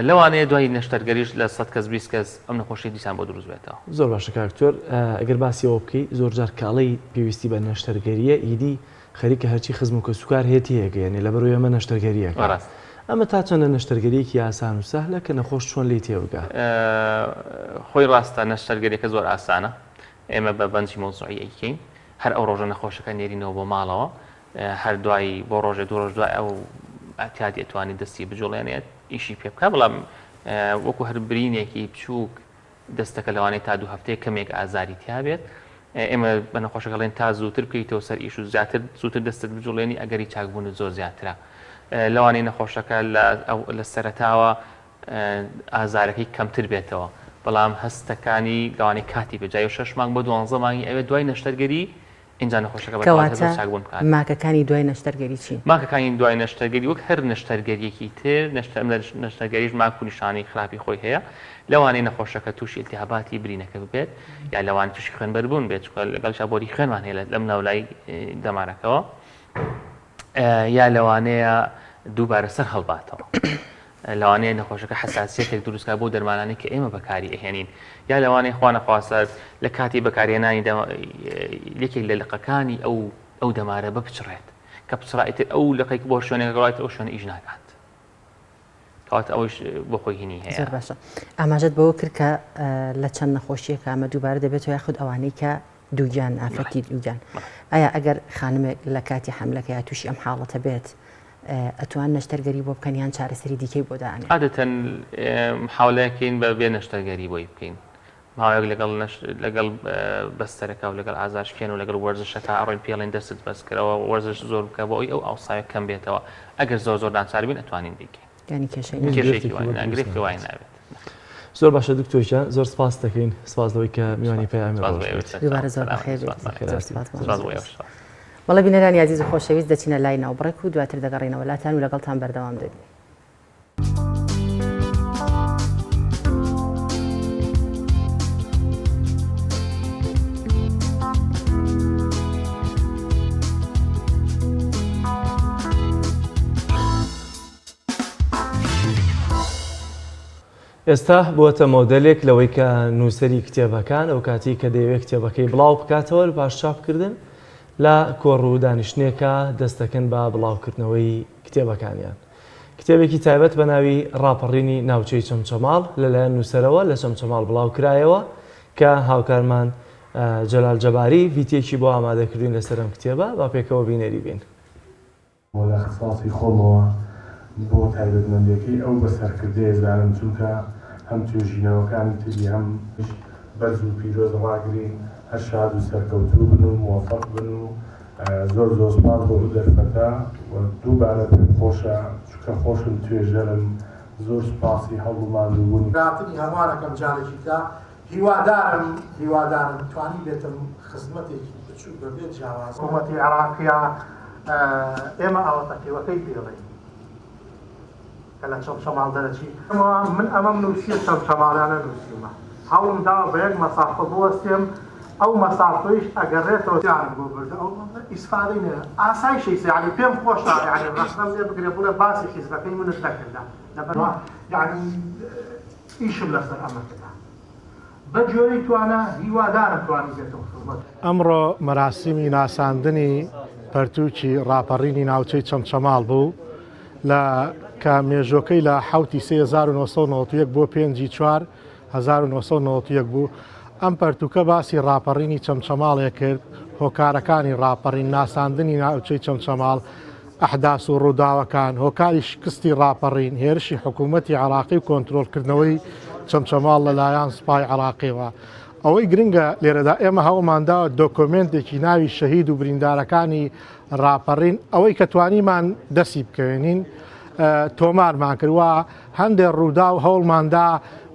لەوانەیە دوای نەشتەرگەریش لە 100 کەس 20 کەس ئەم نەخۆشی دیسان بۆ دروست بێتەوە. زۆر باشە کاک دکتۆر ئەگەر باسی ئەوە بکەی زۆر جار کاڵەی پێویستی بە نەشتەرگەریە ئیدی خەریکە هەرچی خزم و کەسوکار هەیە تێیەگەیەنێ لەبەرئەوەی ئەمە نەشتەرگەریەکە ڕاست. ئەمە تا چەندە نەشتەرگەریەکی ئاسان و سەهلە کە نەخۆش چۆن لێی تێبگا؟ خۆی ڕاستە نەشتەرگەریەکە زۆر ئاسانە ئێمە بە بەنجی مەوزوعی ئەیکەین هەر ئەو ڕۆژە نەخۆشەکە نێرینەوە بۆ ماڵەوە هەر دوای بۆ ڕۆژێ دوو ڕۆژ دوای ئەو ئەعتیادی ئەتوانێت دەستی بجوڵێنێت ئیشی پێ بکە بەڵام وەکو هەر برینێکی بچووک دەستەکە لەوانەیە تا دوو هەفتەیە کەمێک ئازاری تیابێت ئێمە بە نەخۆشەکە ڵێن تا زووتر بکەیتەوە سەر ئیش و زیاتر زووتر دەستت بجوڵێنی ئەگەری چاکبوونت زۆر زیاترە لەوانەیە نەخۆشەکە لە سەرەتاوە ئازارەکەی کەمتر بێتەوە بەڵام هەستەکانی لەوانەیە کاتی بێت جای شەش مانگ بۆ دوانزە مانگی ئەوێت دوای نەشتەرگەری ئینجا نەخۆشەکە بە تەواوەتی هەست کەواتە بە چاکبوون بکات. ماکەکانی دوای نەشتەرگەری چین؟ ماکەکانی دوای نەشتەرگەری وەک هەر نەشتەرگەرییەکی تر، نەشتەرگەریش ماک و نیشانەی خراپی خۆی هەیە، لەوانەیە نەخۆشەکە تووشی ئیلتیهاباتی برینەکە ببێت یا لەوانەیە تووشی خوێنبەربوون بێت، چونکە لەگەڵیشا بۆری خوێنمان هەیە لەم ناولای دەمارەکەوە، یا لەوانەیە دووبارە سەر هەڵباتەوە. لەوانەیە نەخۆشەکە حەساسیەتێک دروست کات بۆ دەرمانانەی کە ئێمە بەکاری ئەهێنین یا لەوانەیە خوا نەخواستە لە کاتی بەکارهێنانی یەکێک لە لقەکانی ئەو ئەو دەمارە بپچڕێت کە پچڕا ئیتر ئەو لقێک بۆ شوێنێک ڕایت ئەو شوێنە ئیش ناکات کەواتە ئەوەیش بۆ خۆی هینی هەیە. زۆر باشە ئاماژەت بەوە کرد کە لە چەند نەخۆشیەکە ئەمە دووبارە دەبێتەوە یاخود ئەوانەی کە. دووگیان ئافرەتی دووگیان ئایا ئەگەر خانمێک لە کاتی حەملەکەیا تووشی ئەم حاڵەتە بێت ئەتوان نەشتەرگەری بۆ بکەن یان چارەسەری دیکەی بۆ دائەنێن؟ عادەتەن محاولەکەین بە بێ نەشتەرگەری بۆی بکەین ماوەیەک لەگەڵ لەگەڵ بەستەرەکە و لەگەڵ ئازارشکێن و لەگەڵ وەرزشەکە ئەڕۆین پێڵێن دەستت بەس کەرەوە وەرزش زۆر بکە بۆ ئەوی ئەو ئاوساوە کەم بێتەوە ئەگەر زۆر زۆر ناچار بین ئەتوانین بیکەین. یانی کێشەی نابێت. کێشەیەکی وای نا گرفتی وای نابێت. زۆر باشە دکتۆر گیان زۆر سپاست دەکەین سپاس لەوەی کە میوانی پەیامی سپاس ڕۆژ بۆ ئێوەش بوویت. دووبارە زۆر بەخێر سپاس بێیت. زۆر سپاس بۆ سپاس بۆ ئێوەش. بەڵێ بینەرانی ئازیز و خۆشەویست دەچینە لای ناوبڕێک و دواتر دەگەڕێینەوە لاتان و لەگەڵتان بەردەوام دەبین. ئێستا بووەتە مۆدێلێک لەوەی کە نووسەری کتێبەکان ئەو کاتی کە دەیەوێت کتێبەکەی بڵاو بکاتەوە لە پاش چاپکردن لە کۆڕ و دانیشتنێکا دەست دەکەن بە بڵاوکردنەوەی کتێبەکانیان. کتێبێکی تایبەت بە ناوی ڕاپەڕینی ناوچەی چەمچەماڵ لەلایەن نووسەرەوە لە چەمچەماڵ بڵاو کرایەوە کە هاوکارمان جەلال جەباری ڤیتیەکی بۆ ئامادە کردوین لەسەر ئەم کتێبە با پێکەوە بینەری بین. وە لە اختصاصی خۆمەوە بۆ تایبەتمەندیەکەی ئەو بە سەرکردەیە زانم چونکە هەم توێژینەوەکانی تری هەم بەرز و پیرۆز ڕاگرین هەر شاد و سەرکەوتوو بن و مۆفەق بن و زۆر زۆر سوپاس بۆ ئەو دەرفەتە و دووبارە پێم خۆشە چونکە خۆشم توێژەرم زۆر سوپاسی هەوڵ و ماندووبوونی. هاتنی هەمووان ئەکەم جارێکی ترا هیوادارم هیوادارم توانیبێتم خزمەتێکی بچوک بە بێ جیاوازی. حکومەتی عێراقیە ئێمە ئاوە تەقیوەکەی پێڵێین کە لە چەمچەماڵ دەرەچی. من ئەمەم نووسیە چەمچەماڵیانە نووسیومە هەوڵم داوە بە یەک مەسافە بوەستێم ئەو مەسافەیش ئەگەڕێتەوە. یانم بۆ بردە ئەو ئیسفادەی نە ئاسایشەی یانی پێم خۆشە یانی ڕەخنەم لێ بگرێ بڵێ باسی حیزبەکەی منت نەکردە لەبەر یانی ئیشم لەسەر ئەمە کرا بە گوێرەی توانا هیوادارم توانیبێتم خزمەت. ئەمڕۆ مەراسیمی ناساندنی پەرتووکی ڕاپەڕینی ناوچەی چەمچەماڵ بوو لە کە مێژۆکەی لە حەوتی سێ 1991 بۆ پێنجی چوار 1991 بوو. ئەم پەرتووکە باسی ڕاپەڕینی چەمچەماڵێ کرد، هۆکارەکانی ڕاپەڕین، ناساندنی ناوچەی چەمچەماڵ، ئەحداس و ڕووداوەکان، هۆکاری شکستی ڕاپەڕین، هێرشی حکوومەتی عێراقی و کۆنترۆڵکردنەوەی چەمچەماڵ لەلایەن سوپای عێراقیەوە. ئەوەی گرنگە لێرەدا ئێمە هەوڵمانداوە دۆکۆمێنتێکی ناوی شەهید و بریندارەکانی ڕاپەڕین ئەوەی کە توانیمان دەستی بکەوێنین تۆمارمان کرد و هەندێک ڕووداو هەوڵماندا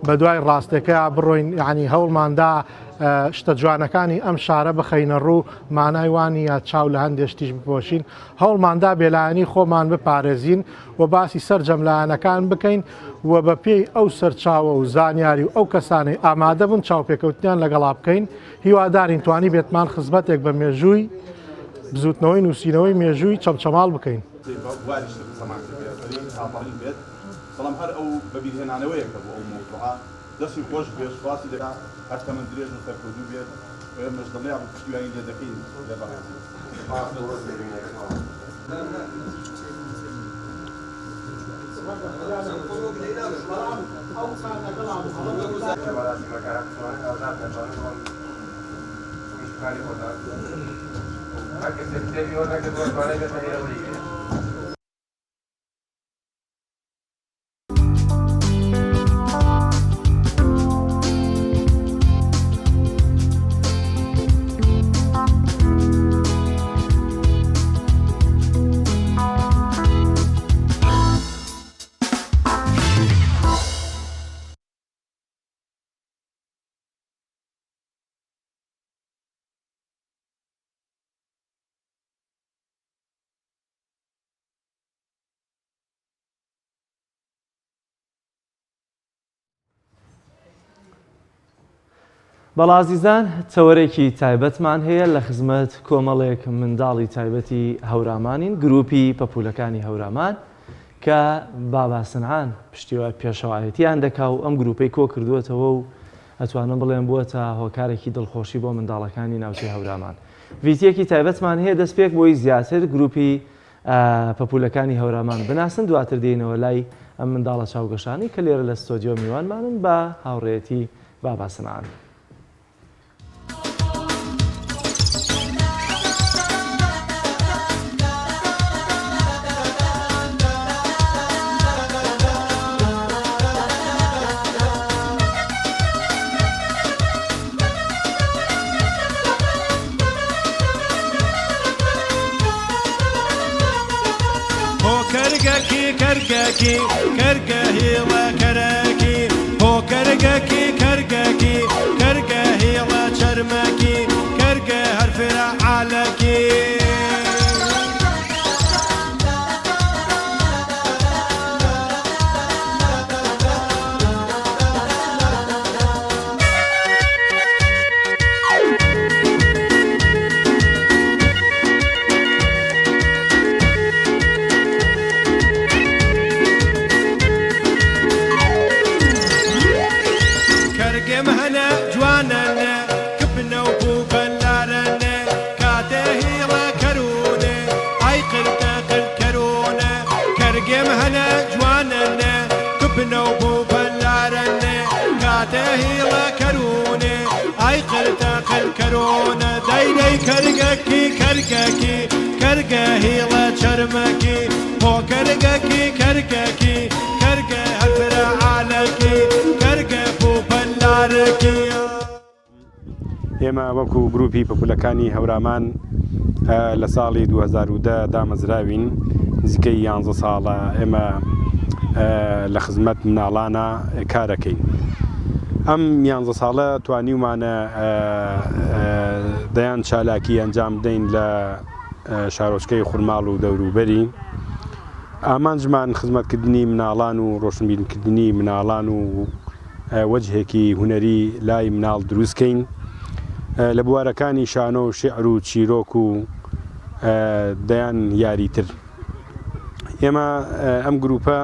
بە دوای ڕاستەکە بڕۆین یعنی هەوڵماندا شتە جوانەکانی ئەم شارە بخەینە ڕوو مانای وانە چاو لە هەندێک شتیش بپۆشین هەوڵماندا بێلایەنی خۆمان بپارێزین و باسی سەرجەم لایەنەکان بکەین و بە پێی ئەو سەرچاوە و زانیاری و ئەو کەسانەی ئامادە بوون چاوپێکەوتنیان لەگەڵا بکەین هیوادارین توانیبێتمان خزمەتێک بە مێژووی بزوتنەوەی نووسینەوەی مێژووی چەمچەماڵ بکەین. بەڵام هەر ئەو بەبیرهێنانەوەیەکە بۆ ئەو مەوزوعە. دەستی خۆش بێت سوپاسی دەکەم هەر تەمەن درێژ و سەرکەوتوو بێت و ئێمەش دڵنیابن پشتیوانی لێ دەکەین لە بەڕێزی. سوپاس بۆ تێبینیەکەت مامۆستا. بەڵێ ئازیزان تەوەرێکی تایبەتمان هەیە لە خزمەت کۆمەڵێک منداڵی تایبەتی هەورامانین گروپی پەپولەکانی هەورامان کە بابا سنعان پشتیوە پێشەوایەتیان دەکا و ئەم گروپەی کۆ کردووەتەوە و ئەتوانم بڵێم بووەتە هۆکارێکی دڵخۆشی بۆ منداڵەکانی ناوچەی هەورامان ڤیتیەکی تایبەتمان هەیە دەستپێک بۆی زیاتر گروپی پەپوولەکانی هەورامان بناسن، دواتر دێینەوە لای ئەم منداڵە چاوگەشانەی کە لێرە لە ستۆدیۆ میوانمانن بە هاوڕێیەتی بابا سنعان. کەرگەکی کەرگە هیڵە کەرەکی هۆ کەرگەکی کەرگەکی کەرگە هیڵە چەرمەکی کەرگە هەر فرە عالەکی. کەرگم هەنە جوانەنە کپنە و بوو بەلارەنە کاتێ هیڵە کەرونە ئای قرتە قرت کەرونە کەرگم هەنە جوانەنە کپنە و بوو بەلارەنە کاتێ هیڵە کەرونە ئای قرتە قرت کەرونە دەی دەی کەرگەکی کەرگەکی کەرگە هیڵە چەرمەکی بۆ کەرگەکی کەرگەکی کەرگە هەرفرە عالەکی کەرگە بوو بەلارەکی. ئێمە وەکو گروپی پەپولەکانی هەورامان لە ساڵی 2010 دامەزراوین، نزیکەی 11 ساڵە ئێمە لە خزمەت مناڵانە کارەکەین. ئەم 11 ساڵە توانیومانە دەیان چالاکی ئەنجام بدەین لە شارۆچکەی خورماڵ و دەوروبەری. ئامانجمان خزمەتکردنی مناڵان و ڕۆشنبیرکردنی مناڵان و وەجهێکی هونەری لای مناڵ دروستکەین لە بوارەکانی شانۆ و شیعر و چیرۆک و دەیان یاری تر. ئێمە ئەم گروپە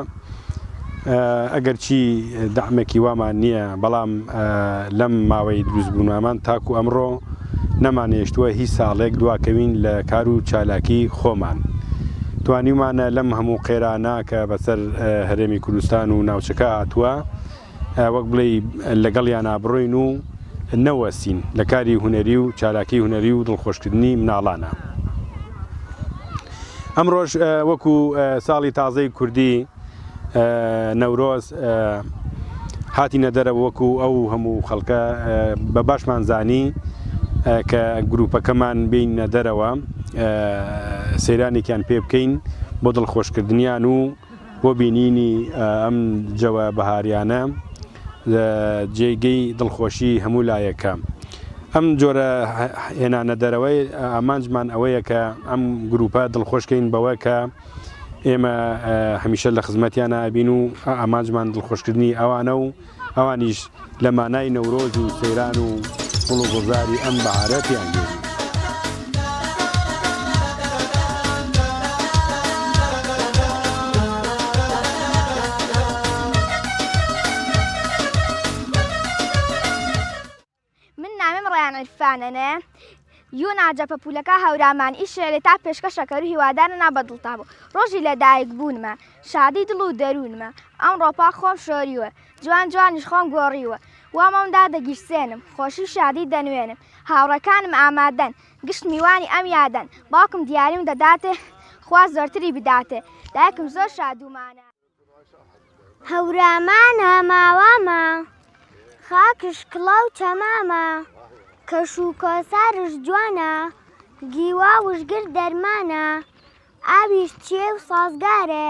ئەگەرچی دەعمێکی وامان نییە، بەڵام لەم ماوەی دروستبوونمان تاکو ئەمڕۆ نەمانێشتووە هیچ ساڵێک دواکەوین لە کار و چالاکی خۆمان. توانیومانە لەم هەموو قەیرانە کە بەسەر هەرێمی کوردستان و ناوچەکە هاتووە وەک بڵێی لەگەڵیانا بڕۆین و نەوەستین لە کاری هونەری و چالاکی هونەری و دڵخۆشکردنی مناڵانە. ئەمڕۆش وەکو ساڵی تازەی کوردی نەورۆز هاتینە دەرەوە وەکو ئەو هەموو خەڵکە بە باشمان زانی کە گروپەکەمان بینە دەرەوە سەیرانێکیان پێ بکەین بۆ دڵخۆشکردنیان و بۆ بینینی ئەم جەوە بەهاریانە جێگەی دڵخۆشی هەموو لایەکە. ئەم جۆرە هێنانە دەرەوەی ئامانجمان ئەوەیە کە ئەم گروپە دڵخۆشکەین بەوە کە ئێمە هەمیشە لە خزمەتیانە ئەبین و ئامانجمان دڵخۆشکردنی ئەوانە و ئەوانیش لە مانای نەورۆز و سەیران و گوڵ و گوڵزاری ئەم بەهارە پێیان گەێنین. من ناوێم ڕەیان عیرفانەنێ یو ناجە پەپوولەکە هەورامان ئی شعرێ تا پێشکەشە کەرو هیوادارە نا بە دڵتا بوو ڕۆژی لە دایک بوونمە شادی دڵ و دەروونمە ئەمڕۆ پاک خۆم شۆریوە جوان جوانیش خۆم گۆڕیوە وا مەم دادەگیرسێنم خۆشی و شادی دەنوێنم هاوڕێکانم ئامادەن گشت میوانی ئەم یادەن باوکم دیاریم دەداتێ خوا زۆرتری بداتێ دایکم زۆر شادومانە. هەورامان هەماوامە، خاکش کڵاو تەمامە، کەش و کۆسارش جوانە، گیواوش گر دەرمانە، ئاویش چێ و سازگارێ،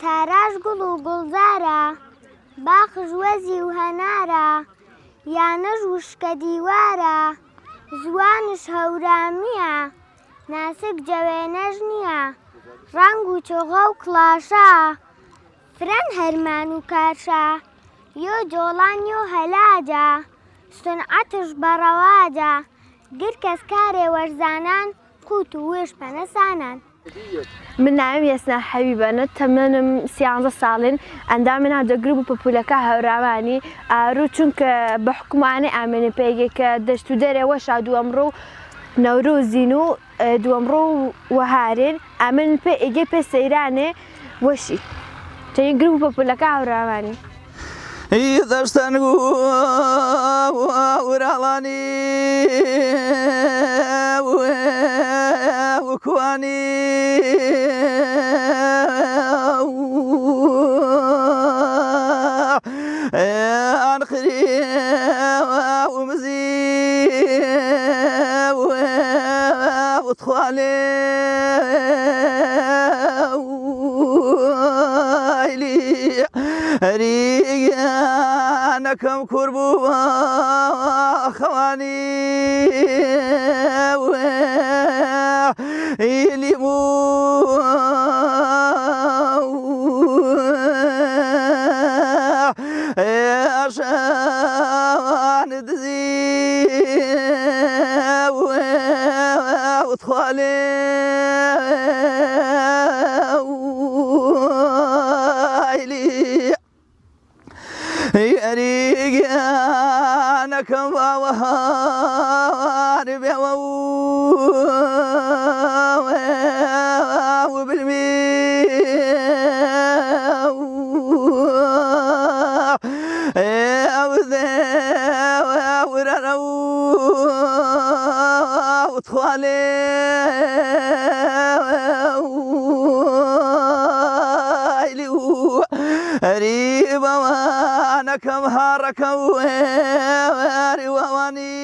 تاراش گوڵ و گوڵزارە، باخش وەزی و هەنارە، یانەش وشکە دیوارە، زوانش هەورامییە، ناسک جەوێنەش نییە، ڕەنگ و چۆغە و کڵاشە، فرەن هەرمان و کارشە، یۆ جۆڵان یۆ هەلاجە، سونعەتش بە ڕەواجە، گر کەس کارێ وەرزانان، قووت و وێش پەنە سانان. من ناویم یەسنا حەبیبەنە، تەمەنم سیانزە ساڵین، ئەندامی ناو دە گروپ و پەپوولەکە هەورامانی ئارو، چونکە بە حوکمانەی ئامێنێ پێگێ کە دەشت و دەرێ وەشا دووەم ڕوو نەورۆزین و دووەم ڕوو وەهارین، ئامێن پێ ئیگێ پێ سەیرانێ وەشی چەنی گروپ و پەپوولەکە هەورامانی. ئی دەشتەن و وراڵانی و کوانی ئانخری و مزی و تخوالێ ریانەکەم کور بوو خەوانی لیمو ئەشان دزی وتخوالێ ئەریگیانەکەم باوەهار بێوە و بلمی ریبەوانەکەم هاڕەکەم وەوانی.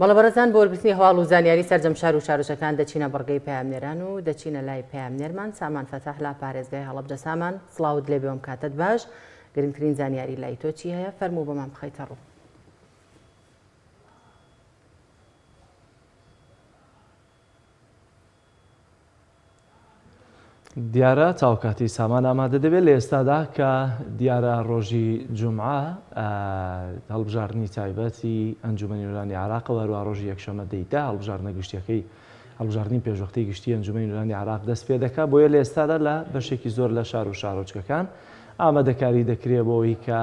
بەڵێ بەڕێزان بۆ وەرگرتنی هەواڵ و زانیاری سەرجەم شار و شارۆچەکان دەچینە بڕگەی پەیامنێران و دەچینە لای پەیامنێرمان سامان فەتاح لە پارێزگای هەڵەبجە سامان سڵاوت لێ بێ ئەم کاتەت باش گرنگترین زانیاری لای تۆ چی هەیە فەرموو بۆمان بخەیتە ڕوو. دیارە تاوکاتی سامان ئامادە دەبێت لە ئێستادا کە دیارە ڕۆژی جومعە هەڵبژاردنی تایبەتی ئەنجومەنی نوێنەرانی عێراقەوە هەروە ڕۆژی یەکشەمە دەیدا هەڵبژاردنە گشتیەکەی هەڵبژاردنی پێشوەختەی گشتی ئەنجومەنی نوێنەرانی عێراق دەست پێ دەکات، بۆیە لە ئێستادا لە بەشێکی زۆر لە شار و شارۆچکەکان ئامادەکاری دەکرێت بۆ ئەوەی کە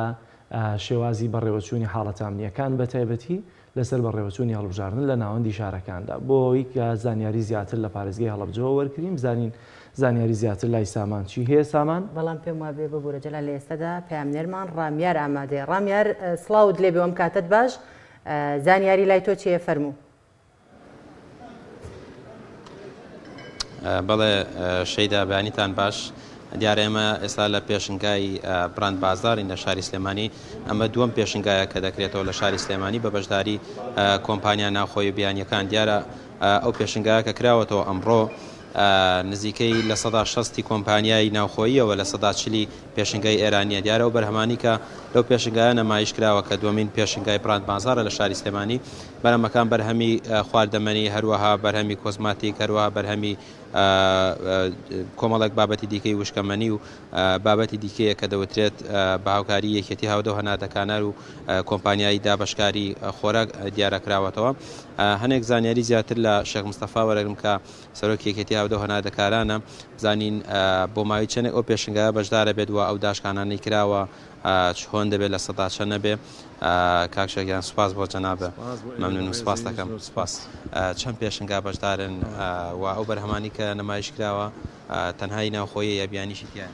شێوازی بەڕێوەچوونی حاڵەتە ئەمنییەکان بە تایبەتی لەسەر بەڕێوەچوونی هەڵبژاردن لە ناوەندی شارەکاندا بۆ ئەوەی کە زانیاری زیاتر لە پارێزگای هەڵەبجەوە وەرگرین بزانین زانیاری زیاتر لای سامان چی هەیە سامان؟ بەڵام پێم وابێ ببورە جەلال لە ئێستادا پەیامنێرمان ڕامیار ئامادەیە ڕامیار سڵاوت لێبێ ئەم کاتەت باش زانیاری لای تۆ چییە فەرموو. بەڵێ شەیدا بەیانیتان باش دیارە ئێمە ئێستا لە پێشنگای براند بازارین لە شاری سلێمانی ئەمە دووەم پێشنگایە کە دەکرێتەوە لە شاری سلێمانی بە بەشداری کۆمپانیا ناوخۆی و بیانیەکان دیارە ئەو پێشنگایە کە کراوەتەوە ئەمڕۆ نزیکەی 60% کۆمپانیای ناوخۆییەوە 40% پێشنگای ئێرانیە دیارە ئەو بەرهەمانی کە لەو پێشنگایە نەمایش کراوە کە دووەمین پێشنگای براند بازارە لە شاری سلێمانی بەرهەمەکان بەرهەمی خواردەمەنی، هەروەها بەرهەمی کۆزماتیک، هەروەها بەرهەمی کۆمەڵێک بابەتی دیکەی وشکەمەنی و بابەتی دیکەیە کە دەوترێت بە هاوکاری یەکێتی هاودە و هەناردەکانار و کۆمپانیای دابەشکاری خۆراک دیارە کراوەتەوە. هەنێک زانیاری زیاتر لە شێخ مستەفا وەرەگرم کە سەرۆکی یەکێتی هاودە و هەناردەکارانە بزانین بۆ ماوەی چەندێک ئەو پێشنگایە بەشدارە بێت و ئەو داشکانانەی کراوە چۆن دەبێت 100% چەند نەبێ کاک شێخ گیان سوپاس بۆ جەنابە مەمنونم سوپاس دەکەم سوپاس چەند پێشنگا بەشدارن و ئەو بەرهەمانی کە نمایش کراوە تەنها ی ناوخۆیە یا بیانیشی تیایە؟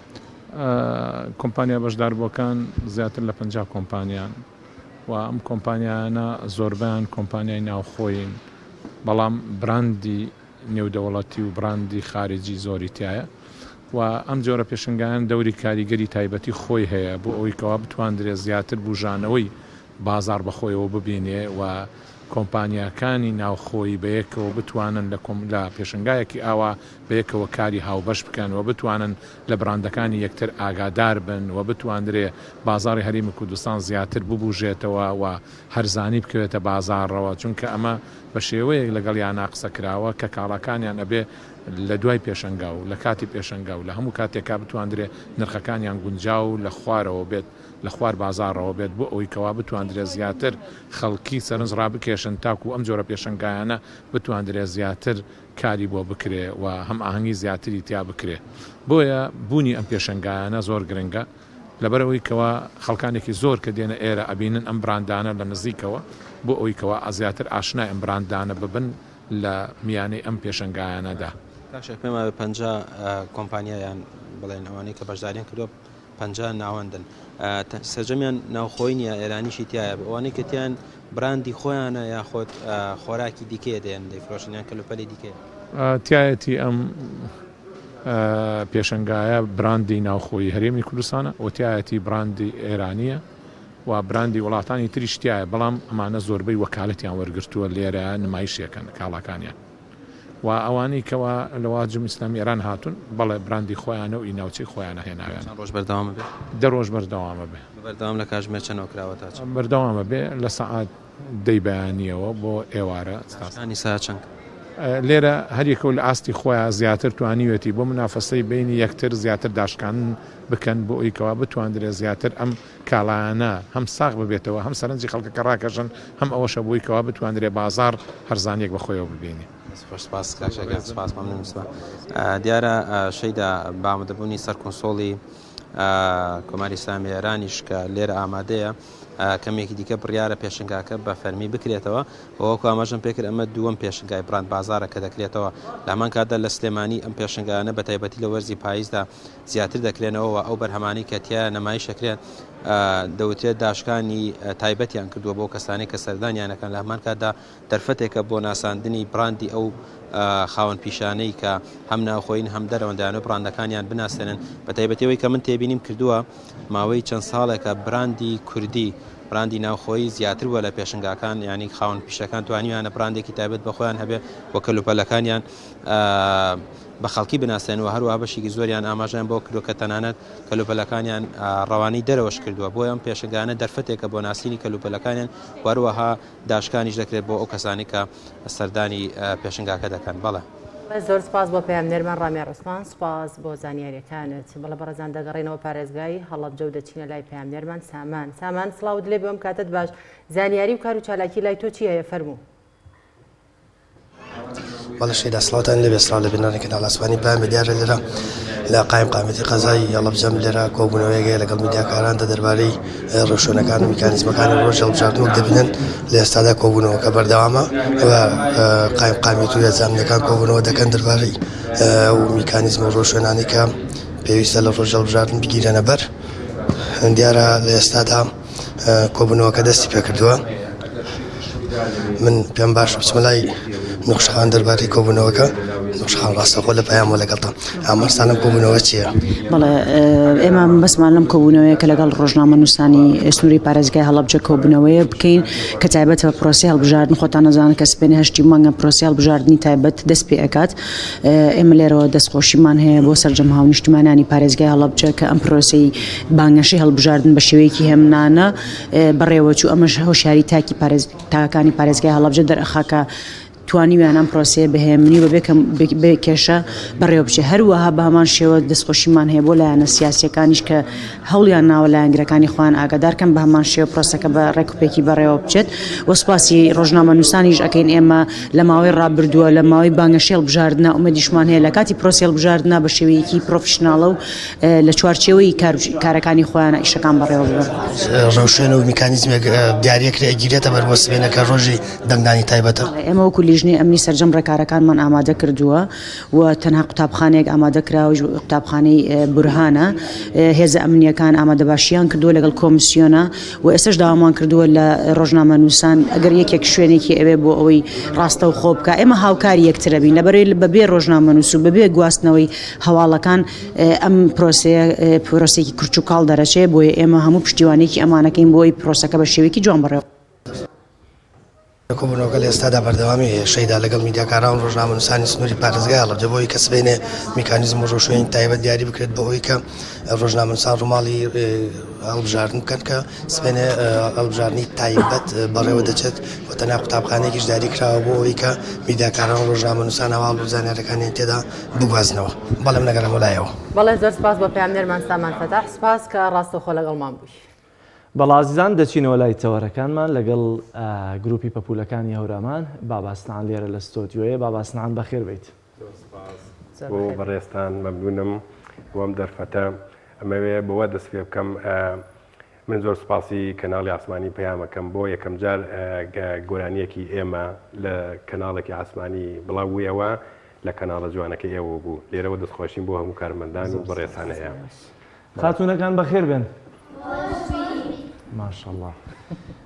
کۆمپانیا بەشداربووەکان زیاتر لە 50 کۆمپانیان و ئەم کۆمپانیایانە زۆربەیان کۆمپانیای ناوخۆیین بەڵام براندی نێودەوڵەتی و براندی خارجی زۆری تیایە و ئەم جۆرە پێشنگایان دەوری کاریگەری تایبەتی خۆی هەیە بۆ ئەوەی کەوا بتواندرێ زیاتر بوژانەوەی بازاڕ بەخۆیەوە ببینێ و کۆمپانیاکانی ناوخۆیی بەیەکەوە بتوانن لە لە پێشنگایەکی ئاوا بەیەکەوە کاری هاوبەش بکەن و بتوانن لە براندەکانی یەکتر ئاگادار بن و بتواندرێ بازاڕی هەرێمی کوردستان زیاتر ببوژێتەوە و هەرزانی بکەوێتە بازاڕەوە چونکە ئەمە بە شێوەیەک لەگەڵیانا قسە کراوە کە کاڵاکانیان ئەبێ لە دوای پێشەنگا و لە کاتی پێشەنگا و لە هەموو کاتێکا بتواندرێ نرخەکانیان گونجاو و لە خوارەوە بێت لە خوار بازاڕەوە بێت بۆ ئەوەی کەوا بتواندرێ زیاتر خەڵکی سەرنج ڕابکێشن تاکوو ئەم جۆرە پێشەنگایانە بتواندرێ زیاتر کاری بۆ بکرێ و هەمئاهەنگی زیاتری تیا بکرێ بۆیە بوونی ئەم پێشەنگایانە زۆر گرنگە. لەبەرئەوەی کەوا خەڵکانێکی زۆر کە دێنە ئێرە ئەبینن ئەم براندانە لە نزیکەوە بۆ ئەوەی کەوا زیاتر ئاشنای ئەم براندانە ببن لە میانەی ئەم پێشەنگایانەدا. کاک شێخ پێم وایە 50 کۆمپانیا یان بڵێن ئەوانەی کە بەشداریان کردووە 50 ناوەندن سەرجەمیان ناوخۆی نییە ئێرانیشی تایە ئەوانەی کە تیان براندی خۆیانە یاخود خۆراکی دیکەیە دێن دەیفرۆشن یان کەلوپەلی دیکەیە. تایەتی ئەم پێشەنگایە براندی ناوخۆی هەرێمی کوردستانە و تایەتی براندی ئێرانیە و براندی وڵاتانی تریش تایە بەڵام ئەمانە زۆربەی وەکالەتیان وەرگرتووە لێرە نمایشێکەن کاڵاکانیان و ئەوانەی کەوا لە واجم ئیسلامی ئێران هاتوون بەڵێ براندی خۆیانە و ئی ناوچەی خۆیانە هێناویانە. چەند ڕۆژ بەردەوامە بێ؟ دە ڕۆژ بەردەوامە بێ. بەردەوام لە کاژمێر چەنەوە کراوە تا چەند؟ بەردەوامە بێ لە سەعات دەی بەیانیەوە بۆ ئێوارە. داشکانی ساعت چەند؟ لێرە هەر یەکەو لە ئاستی خۆیا زیاتر توانیوێتی بۆ منافەسەی بەینی یەکتر زیاتر داشکاندن بکەن بۆ ئەوی کەوا بتواندرێ زیاتر ئەم کاڵایانە هەم ساغ ببێتەوە هەم سەرنجی خەڵکەکە ڕاکەشن هەم ئەوەشە بۆی کەوا بتواندرێ بازاڕ هەرزانیەک بە خۆیەوە ببینێ. دەست خۆش سپاس کاک شەکر سپاس مەمنون سپاس. دیارە شەیدا بە ئامادەبوونی سەرکونسۆڵی کۆماری ئیسلامی ئێرانیش کە لێرە ئامادەیە کەمێکی دیکە بڕیارە پێشنگاکە بە فەرمی بکرێتەوە وەکو ئاماژەم پێکرد ئەمە دووەم پێشنگای بڕاند بازارە کە دەکرێتەوە لە هەمان کاتدا لە سلێمانی ئەم پێشنگانە بە تایبەتی لە وەرزی پاییزدا زیاتر دەکرێنەوە و ئەو بەرهەمانەی کە تیا نمایش دەکرێن دەوترێت داشکانی تایبەتیان کردووە بۆ کەسانی کە سەردانیانەکەن لە هەمان کاتدا دەرفەتێکە بۆ ناساندنی براندی ئەو خاوەن پیشانەی کە هەم ناوخۆین هەم دەرەوەن دەیانەوێت براندەکانیان بناسێنن بە تایبەتی ئەوەی کە من تێبینیم کردووە ماوەی چەند ساڵێکە براندی کوردی براندی ناوخۆیی زیاتر بووە لە پێشنگاکان ینی خاوەن پیشەکان توانیویانە براندێکی تایبەت بە خۆیان هەبێ و کەلوپەلەکانیان بە خەڵکی بناسێن و هەروەها بەشێکی زۆریان ئاماژەیان بۆ کردووە کە تەنانەت کەلوپەلەکانیان ڕەوانەی دەرەوەش کردووە بۆیە ئەم پێشنگانە دەرفەتێکە بۆ ناسینی کەلوپەلەکانیان و هەروەها داشکانیش دەکرێت بۆ ئەو کەسانەی کە سەردانی پێشنگاکە دەکەن. بەڵێ. زۆر سپاس بۆ پەیامنێرمان ڕامیار عوسمان، سپاس بۆ زانیاریەکانت. بەڵێ بەڕێزان دەگەڕێینەوە پارێزگای هەڵەبجە و دەچینە لای پەیامنێرمان سامان. سامان سڵاوت لێبێ ئەم کاتەت باش، زانیاری و کار و چالاکی لای تۆ چی هەیە فەرموو. بەڵێ شەیدا سڵاوتان لێبێ سڵاو لە بینەرانی کەناڵ ئاسمانی پەیام دیارە لێرە لە قایم قامەتی قەزای هەڵەبجەم لێرە کۆبوونەوەیەک هەیە لەگەڵ میدیاکاراندا دەربارەی ڕێوشوێنەکان و میکانیزمەکانی ڕۆژی هەڵبژاردن وەک دەبینن لە ئێستادا کۆبوونەوەکە بەردەوامە و قایم قامیت و هێزە ئەمنیەکان کۆبوونەوە دەکەن دەربارەی ئەو میکانیزم و ڕێوشوێنانەی کە پێویستە لە ڕۆژی هەڵبژاردن بگیرێنە بەر دیارە لە ئێستادا کۆبوونەوەکە دەستی پێکردووە من پێم باش بچمە لای نوخشخان دەربارەی کۆبوونەوەکە نوخشخان ڕاستەخۆ لە پەیامەوە لەگەڵتە ئامارستان لەم کۆبوونەوە چییە؟ بەڵێ ئێمە بەسمان لەم کۆبوونەوەیە کە لەگەڵ ڕۆژنامەنووسانی سنووری پارێزگای هەڵەبجە کۆبوونەوەیە بکەین کە تایبەت بە پرۆسی هەڵبژاردن خۆتان نەزانن کە سپێنێ هەشتی مانگە پرۆسی هەڵبژاردنی تایبەت دەست پێ ئەکات ئێمە لێرەوە دەستخۆشیمان هەیە بۆ سەرجەم هاونیشتمانانی پارێزگای هەڵەبجە کە ئەم پرۆسەی بانگەشەی هەڵبژاردن بە شێوەیەکی هێمنانە بەڕێوەچوو، ئەمەش هۆشیاری تاکی تاکەکانی پارێزگای هەڵەبجە دەرئەخا کە توانیویانە ئەم پرۆسەیە بە هێمنی و بەبێ کێشە بەڕێوە بچێت. هەروەها بە هەمان شێوە دەستخۆشیمان هەیە بۆ لایەنە سیاسییەکانیش کە هەوڵیان ناوە لایەنگرەکانی خۆیان ئاگادار کەن بە هەمان شێوە پرۆسەکە بە ڕێکوپێکی بەڕێوە بچێت و سوپاسی ڕۆژنامەنووسانیش ئەکەین ئێمە لە ماوەی ڕابردووە لە ماوەی بانگەشەی هەڵبژاردنە ئومێدیشمان هەیە لە کاتی پرۆسەی هەڵبژاردنە بە شێوەیەکی پرۆفیشناڵە و لە چوارچێوەی کارەکانی خۆیانە ئیشەکان بەڕێوە ببەن. ڕێوشوێن و میکانیزمێک دیاریەکرێ ئەگیرێتە بەر بۆ سبەینێ کە ڕۆژی دەنگدانی تایبەتە؟ ئێمە وەکو لیژنەی ئەمنی سەرجەم ڕێکارەکانمان ئامادە کردووە و تەنها قوتابخانەیەک ئامادە کراوە قوتابخانەی بورهانە هێزە ئەمنییەکان ئامادەباشیان کردووە لەگەڵ کۆمسیۆنە و ئێستاش داوامان کردووە لە ڕۆژنامەنووسان ئەگەر یەکێک شوێنێکی ئەوێ بۆ ئەوەی ڕاستەوخۆ بکا ئێمە هاوکاری یەکترە بین لەبەرەی بەبێ ڕۆژنامەنووس و بەبێ گواستنەوەی هەواڵەکان ئەم پرۆسەیە پرۆسەیەکی کورچ و کاڵ دەرەچێ بۆیە ئێمە هەموو پشتیوانێکی ئەمانەکەین بۆ ئەوەی پرۆسەکە بە شێوەیەکی جوان بەڕێوە کۆبوونەوەکە لە ئێستادا بەردەوامی هەیە، شەیدا لەگەڵ میدیاکاران و ڕۆژنامەنووسانی سنووری پارێزگای هەڵەبجە بۆ ئەوەی کە سبەینێ میکانیزم و ڕێوشوێنی تایبەت دیاری بکرێت بۆ ئەوەی کە ڕۆژنامەنووسان ڕووماڵی هەڵبژاردن بکەن کە سبەینێ هەڵبژاردنی تایبەت بەڕێوە دەچێت و تەنها قوتابخانەیەکیش دیاری کراوە بۆ ئەوەی کە میدیاکاران و ڕۆژنامەنووسان هەواڵ و زانیارییەکانیان تێدا بگوازنەوە. بەڵێ من ئەگەڕێمەوە لایەوە. بەڵێ زۆر سپاس بۆ پەیامنێرمان سامان فەتاح سپاس کە ڕاستەوخۆ لەگەڵمان بووی. بەڵێ ئازیزان دەچینەوە لای تەوەرەکانمان لەگەڵ گروپی پەپولەکانی هەورامان بابا سنعان لێرە لە ستۆدیۆیە بابا سنعان بەخێر بیت. زۆر سپاس بۆ بەڕێزتان مەمنونم بۆ ئەم دەرفەتە ئەمەوێ بەوە دەست پێ بکەم من زۆر سپاسی کەناڵی ئاسمانی پەیامەکەم بۆ یەکەم جار گۆرانیەکی ئێمە لە کەناڵێکی ئاسمانی بڵاو بوویەوە لە کەناڵە جوانەکەی ئێوە بوو لێرەوە دەستخۆشیم بۆ هەموو کارمەندان و بەڕێزتان هەیە. خاتوونەکان بەخێر بێن. ماشەڵڵا.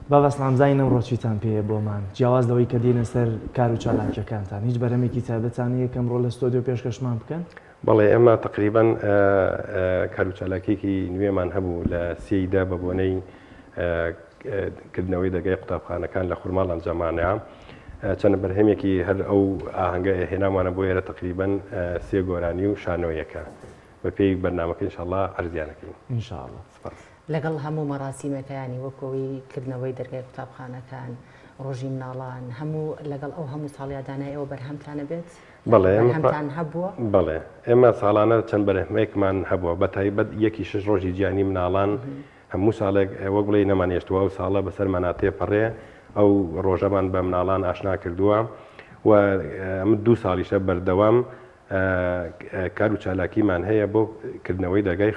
با بەسلام زانین ئەمڕۆ چیتان پێیە بۆمان جیاواز لەوەی کە دێنە سەر کار و چالاکیەکانتان هیچ بەرهەمێکی تایبەتان هەیە کە ئەمڕۆ لە ستۆدیۆ پێشکەشمان بکەن؟ بەڵێ ئێمە تەقریبەن کار و چالاکیەکی نوێمان هەبوو لە سێی دە بە بۆنەی کردنەوەی دەرگای قوتابخانەکان لە خورماڵ ئەنجامانە چەند بەرهەمێکی هەر ئەو ئاهەنگە هێنامانە بۆ ئێرە تەقریبەن سێ گۆرانی و شانۆیەکە بە پێی بەرنامەکە ئینشاڵڵا عەرزیانەکەین. ئینشاڵڵا. سپاس. لەگەڵ هەموو مەراسیمێکە یانی وەکو ئەوەی کردنەوەی دەرگای قوتابخانەکان، ڕۆژی مناڵان، هەموو لەگەڵ ئەو هەموو ساڵیادانە ئێوە بەرهەمتان ئەبێت؟ بەڵێ ئێمە بەرهەمتان هەبووە؟ بەڵێ ئێمە ساڵانە چەند بەرهەمێکمان هەبووە بە تایبەت یەکی شەش ڕۆژی جیهانی مناڵان هەموو ساڵێک وەک بڵێی نەمانهێشتووە ئەو ساڵە بەسەرمانا تێپەڕێ ئەو ڕۆژەمان بە مناڵان ئاشنا کردووە و ئەمە دوو ساڵیشە بەردەوام کار و چالاکیمان هەیە بۆ کردنەوەی دەرگای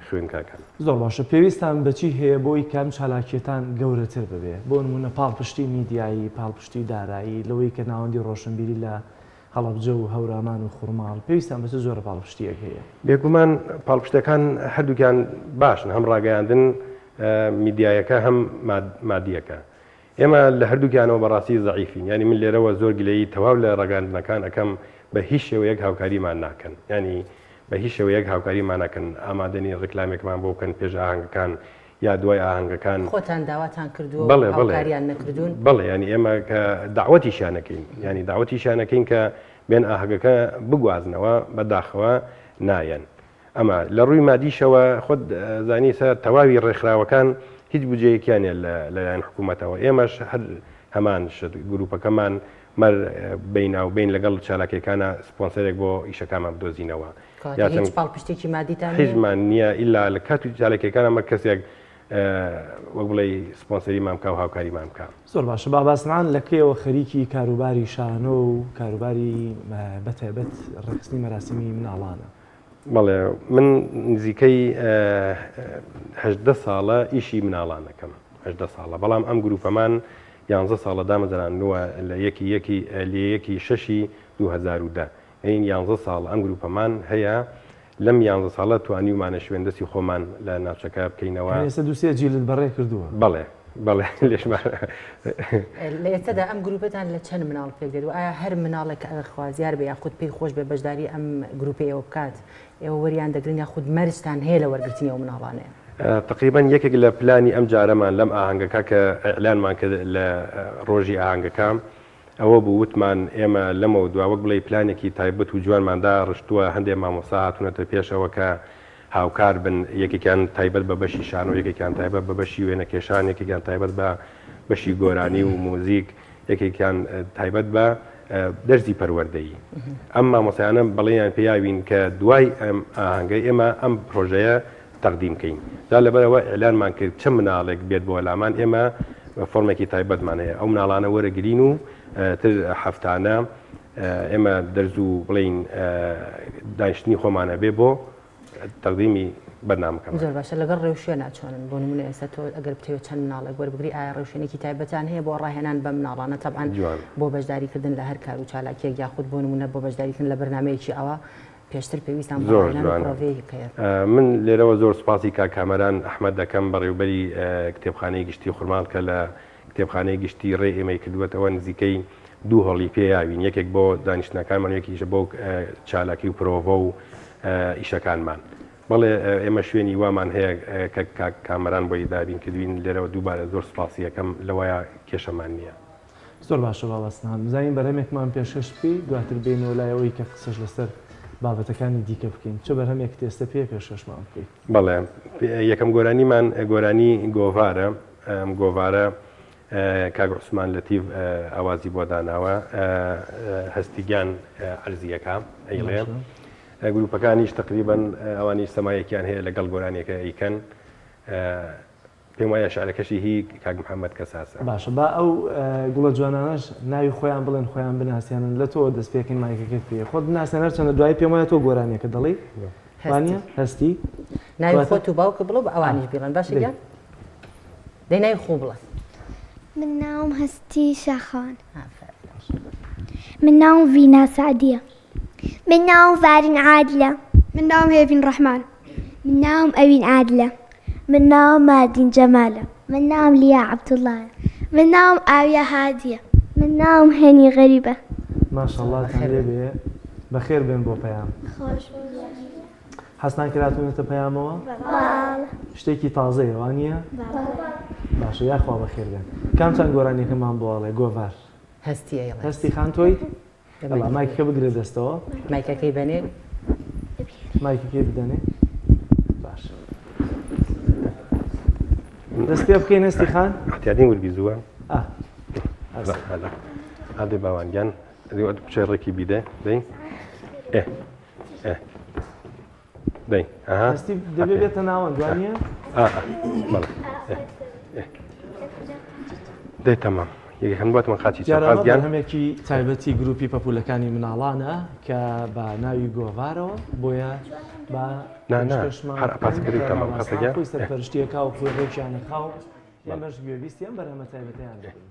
خوێندکارەکان. زۆر باشە پێویستان بە چی هەیە بۆی کە ئەم چالاکیەتان گەورەتر ببێ؟ بۆ نموونە پاڵپشتی میدیایی، پاڵپشتی دارایی، لەوەی کە ناوەندی ڕۆشنبیری لە هەڵەبجە و هەورامان و خورماڵ، پێویستان بە چ جۆرە پاڵپشتییەک هەیە؟ بێگومان پاڵپشتەکان هەردووکیان باشن، هەم ڕاگەیاندن میدیایەکە هەم مادییەکە. ئێمە لە هەردووکیانەوە بەڕاستی زەعیفین یانی من لێرەوە زۆر گلەیی تەواو لە ڕاگەیاندنەکان ئەکەم بە هیچ شێوەیەک هاوکاریمان ناکەن یانی بە هیچ شێوەیەک هاوکاریمان ناکەن ئامادە نین ڕیکلامێکمان بۆ بکەن پێش ئاهەنگەکان یا دوای ئاهەنگەکان. خۆتان داواتان کردووە و بەڵێ بەڵێ هاوکاریان نەکردوون؟ بەڵێ یانی ئێمە کە دەعوەتیشیان ئەکەین یانی دەعوەتیشیان ئەکەین کە بێن ئاهەگەکە بگوازنەوە بەداخەوە نایەن. ئەمە لە ڕووی مادیشەوە خۆت زانی سە تەواوی ڕێکخراوەکان هیچ بودجەیەکیان نیە لە لەلایەن حکوومەتەوە ئێمەش هەر هەمان شت گروپەکەمان مەر بەیناوبەین لەگەڵ چالاکیەکانە سپۆنسەرێک بۆ ئیشەکانمان بدۆزینەوە کەواتە هیچ پاڵپشتێکی مادیتان نیە؟ هیچمان نییە ئیلا لە کات و چالاکیەکانە مەر کەسێک وەک بڵێی سپۆنسەریمان بکا و هاوکاریمان بکا. زۆر باشە بابا سنان لە کەیەوە خەریکی کاروباری شانۆ و کاروباری بەتایبەت ڕێکخستنی مەراسیمی مناڵانە؟ بەڵێ من نزیکەی 18 ساڵە ئیشی مناڵان دەکەم 18 ساڵە بەڵام ئەم گروپەمان یانزە ساڵە دامەزراندووە لە یەکی یەکی لە یەکی شەشی 2010 یعنی یانزە ساڵ ئەم گروپەمان هەیە لەم یانزە ساڵە توانیومانە شوێن دەستی خۆمان لە ناوچەکە بکەینەوە. یانی ئێستا دوو سێ جیلت بەڕێ کردووە. بەڵێ بەڵێ لێشمان. لە ئێستادا ئەم گروپەتان لە چەند مناڵ پێک دێت و ئایا هەر مناڵێک کە ئەگەر خوازیار بێ یاخود پێی خۆش بێ بەشداری ئەم گروپەی ئێوە بکات ئێوە وەریان دەگرن یاخود مەرجتان هەیە لە وەرگرتنی ئەو مناڵانەیە؟ تەقریبەن یەکێک لە پلانی ئەم جارەمان لەم ئاهەنگەکە کە ئیعلانمان کرد لە ڕۆژی ئاهەنگەکە ئەوە بوو وتمان ئێمە لەمەودوا وەک بڵێی پلانێکی تایبەت و جوانمان داڕشتووە، هەندێ مامۆستا هاتوونەتە پێشەوە کە هاوکار بن، یەکێکیان تایبەت بە بەشی شانۆ، یەکێکیان تایبەت بە بەشی وێنەکێشان، یەکێکیان تایبەت بە بەشی گۆرانی و موزیک، یەکێکیان تایبەت بە دەرزی پەروەردەیی. ئەم مامۆستایانە بەڵێنیان پێیاوین کە دوای ئەم ئاهەنگە ئێمە ئەم پرۆژەیە تەقدیم کەین جا لەبەرئەوە ئیعلانمان کرد چ مناڵێک بێت بۆ لامان ئێمە فۆرمێکی تایبەتمان هەیە ئەو مناڵانە وەرەگرین و تر هەفتانە ئێمە دەرز و بڵین دانیشتنی خۆمان ئەبێ بۆ تەقدیمی بەرنامەکەمان. زۆر باشە لەگەڵ ڕێوشوێنا چۆنن بۆ نمونە ئێستا تۆ ئەگەر بتەوێت چەند مناڵێک وەربگری ئایا ڕێوشوێنێکی تایبەتان هەیە بۆ ڕاهێنان بە مناڵانە تەبعەن بۆ بەشداریکردن لە هەر کار و چالاکیەک یاخود بۆ نمونە بۆ بەشداریکردن لە بەرنامەیەکی ئاوا پێشتر پێویستان بە زۆر ڕاهێنان و جوانە. پرۆڤەیەک هەیە. من لێرەوە زۆر سوپاسی کاک کامەران ئەحمەد دەکەم بەڕێوبەری کتێبخانەی گشتی خورماڵ کە لە کتێبخانەی گشتی ڕێی ئێمەی کردووەتەوە نزیکەی دوو هۆڵی پێ یاوین یەکێک بۆ دانیشتنەکانمان و یەکێکیش بۆ چالاکی و پرۆڤە و ئیشەکانمان. بەڵێ ئێمە شوێنی وامان هەیە کە کاک کامەران بۆی دابین کردوین لێرەوە دووبارە زۆر سوپاسی ئەکەم لەوەیا کێشەمان نییە. زۆر باشە بابە سنان بزانین بەرهەمێکمان پێشکەش بکەی دواتر بێینەوە لای ئەوەی کە قسەش لەسەر بابەتەکانی دیکە بکەین چ بەرهەمێکت ئێستە پێیە پێشکەشمان بکەی؟ بەڵێ یەکەم گۆرانیمان گۆرانی گۆڤارە ئەم گۆڤارە کاک عوسمان لەتیف ئاوازی بۆ داناوە هەستی گیان عەرزیەکە ئەیڵێ گروپەکانیش تقریبا ئەوانیش سەمایەکیان هەیە لەگەڵ گۆرانیەکە ئەیکەن پێم وایە شعرەکەشی هی کاک محمد کەساسە. باشە با ئەو گوڵە جوانانەش ناوی خۆیان بڵێن خۆیان بناسێنن لە تۆوە دەست پێکەین مایکەکەت پێیە خۆت بناسێنە هەرچەندە دوایی پێم وایە تۆ گۆرانیەکە دەڵێی وانیە هەستی ناوی خۆت و باوکت بڵێ و ئەوانیش بیڵێن باشە گیان دەی ناوی خۆ بڵێ. من ناوم هەستی شاخەوان. من ناوم ڤینا سەعدیە. من ناوم ڤارین عادلە. من ناوم هێڤین ڕەحمان. من ناوم ئەوین عادلە. من ناوم ماردین جەمالە. من ناوم لیا عەبدوڵایە. من ناوم ئاویە هادیە. من ناوم هێنی غەریبە. ماشەڵڵاتان لێ بێ بەخێر بێن بۆ پەیام. خۆش حەزتان کرد هاتوونەتە پەیامەوە؟ بەڵێ. شتێکی تازەیە وا نییە؟ بەڵێ. باشە یاخوا بەخێر بێن. کامتان گۆرانیەکەمان بۆ ئەڵێ گۆڤار؟ هەستی ئەیڵێت. هەستی خان تۆیت؟ بەڵا مایکەکە بگرە دەستەوە. مایکەکەی بەنێ. مایکەکەی بدەنێ. باش. دەست پێ بکەین هەستی خان؟ احتیادین ورگی زووە. ئادێ باوان گیان بچێ ڕێکی بیدە دەی ئێ ئێ دەی ئەها هەستی دەبێ بێتە ناوەند وانە؟ بەڵێ دەی تەمام یەکەم باتمان قاچی چەپ دیارە قاچ گیان بەرهەمێکی تایبەتی گروپی پەپولەکانی مناڵانە کە بە ناوی گۆڤارەوە بۆیە بە نا نا پێشکەشمان هەر ئەپاسکردی کە تەمام مامۆستا خەسە گیان خۆی سەرپەرشتیەکا و خۆی ڕێکیانەخا و ئێمەش گوێبیستی ئەم بەرهەمە تایبەتەیان دەبین.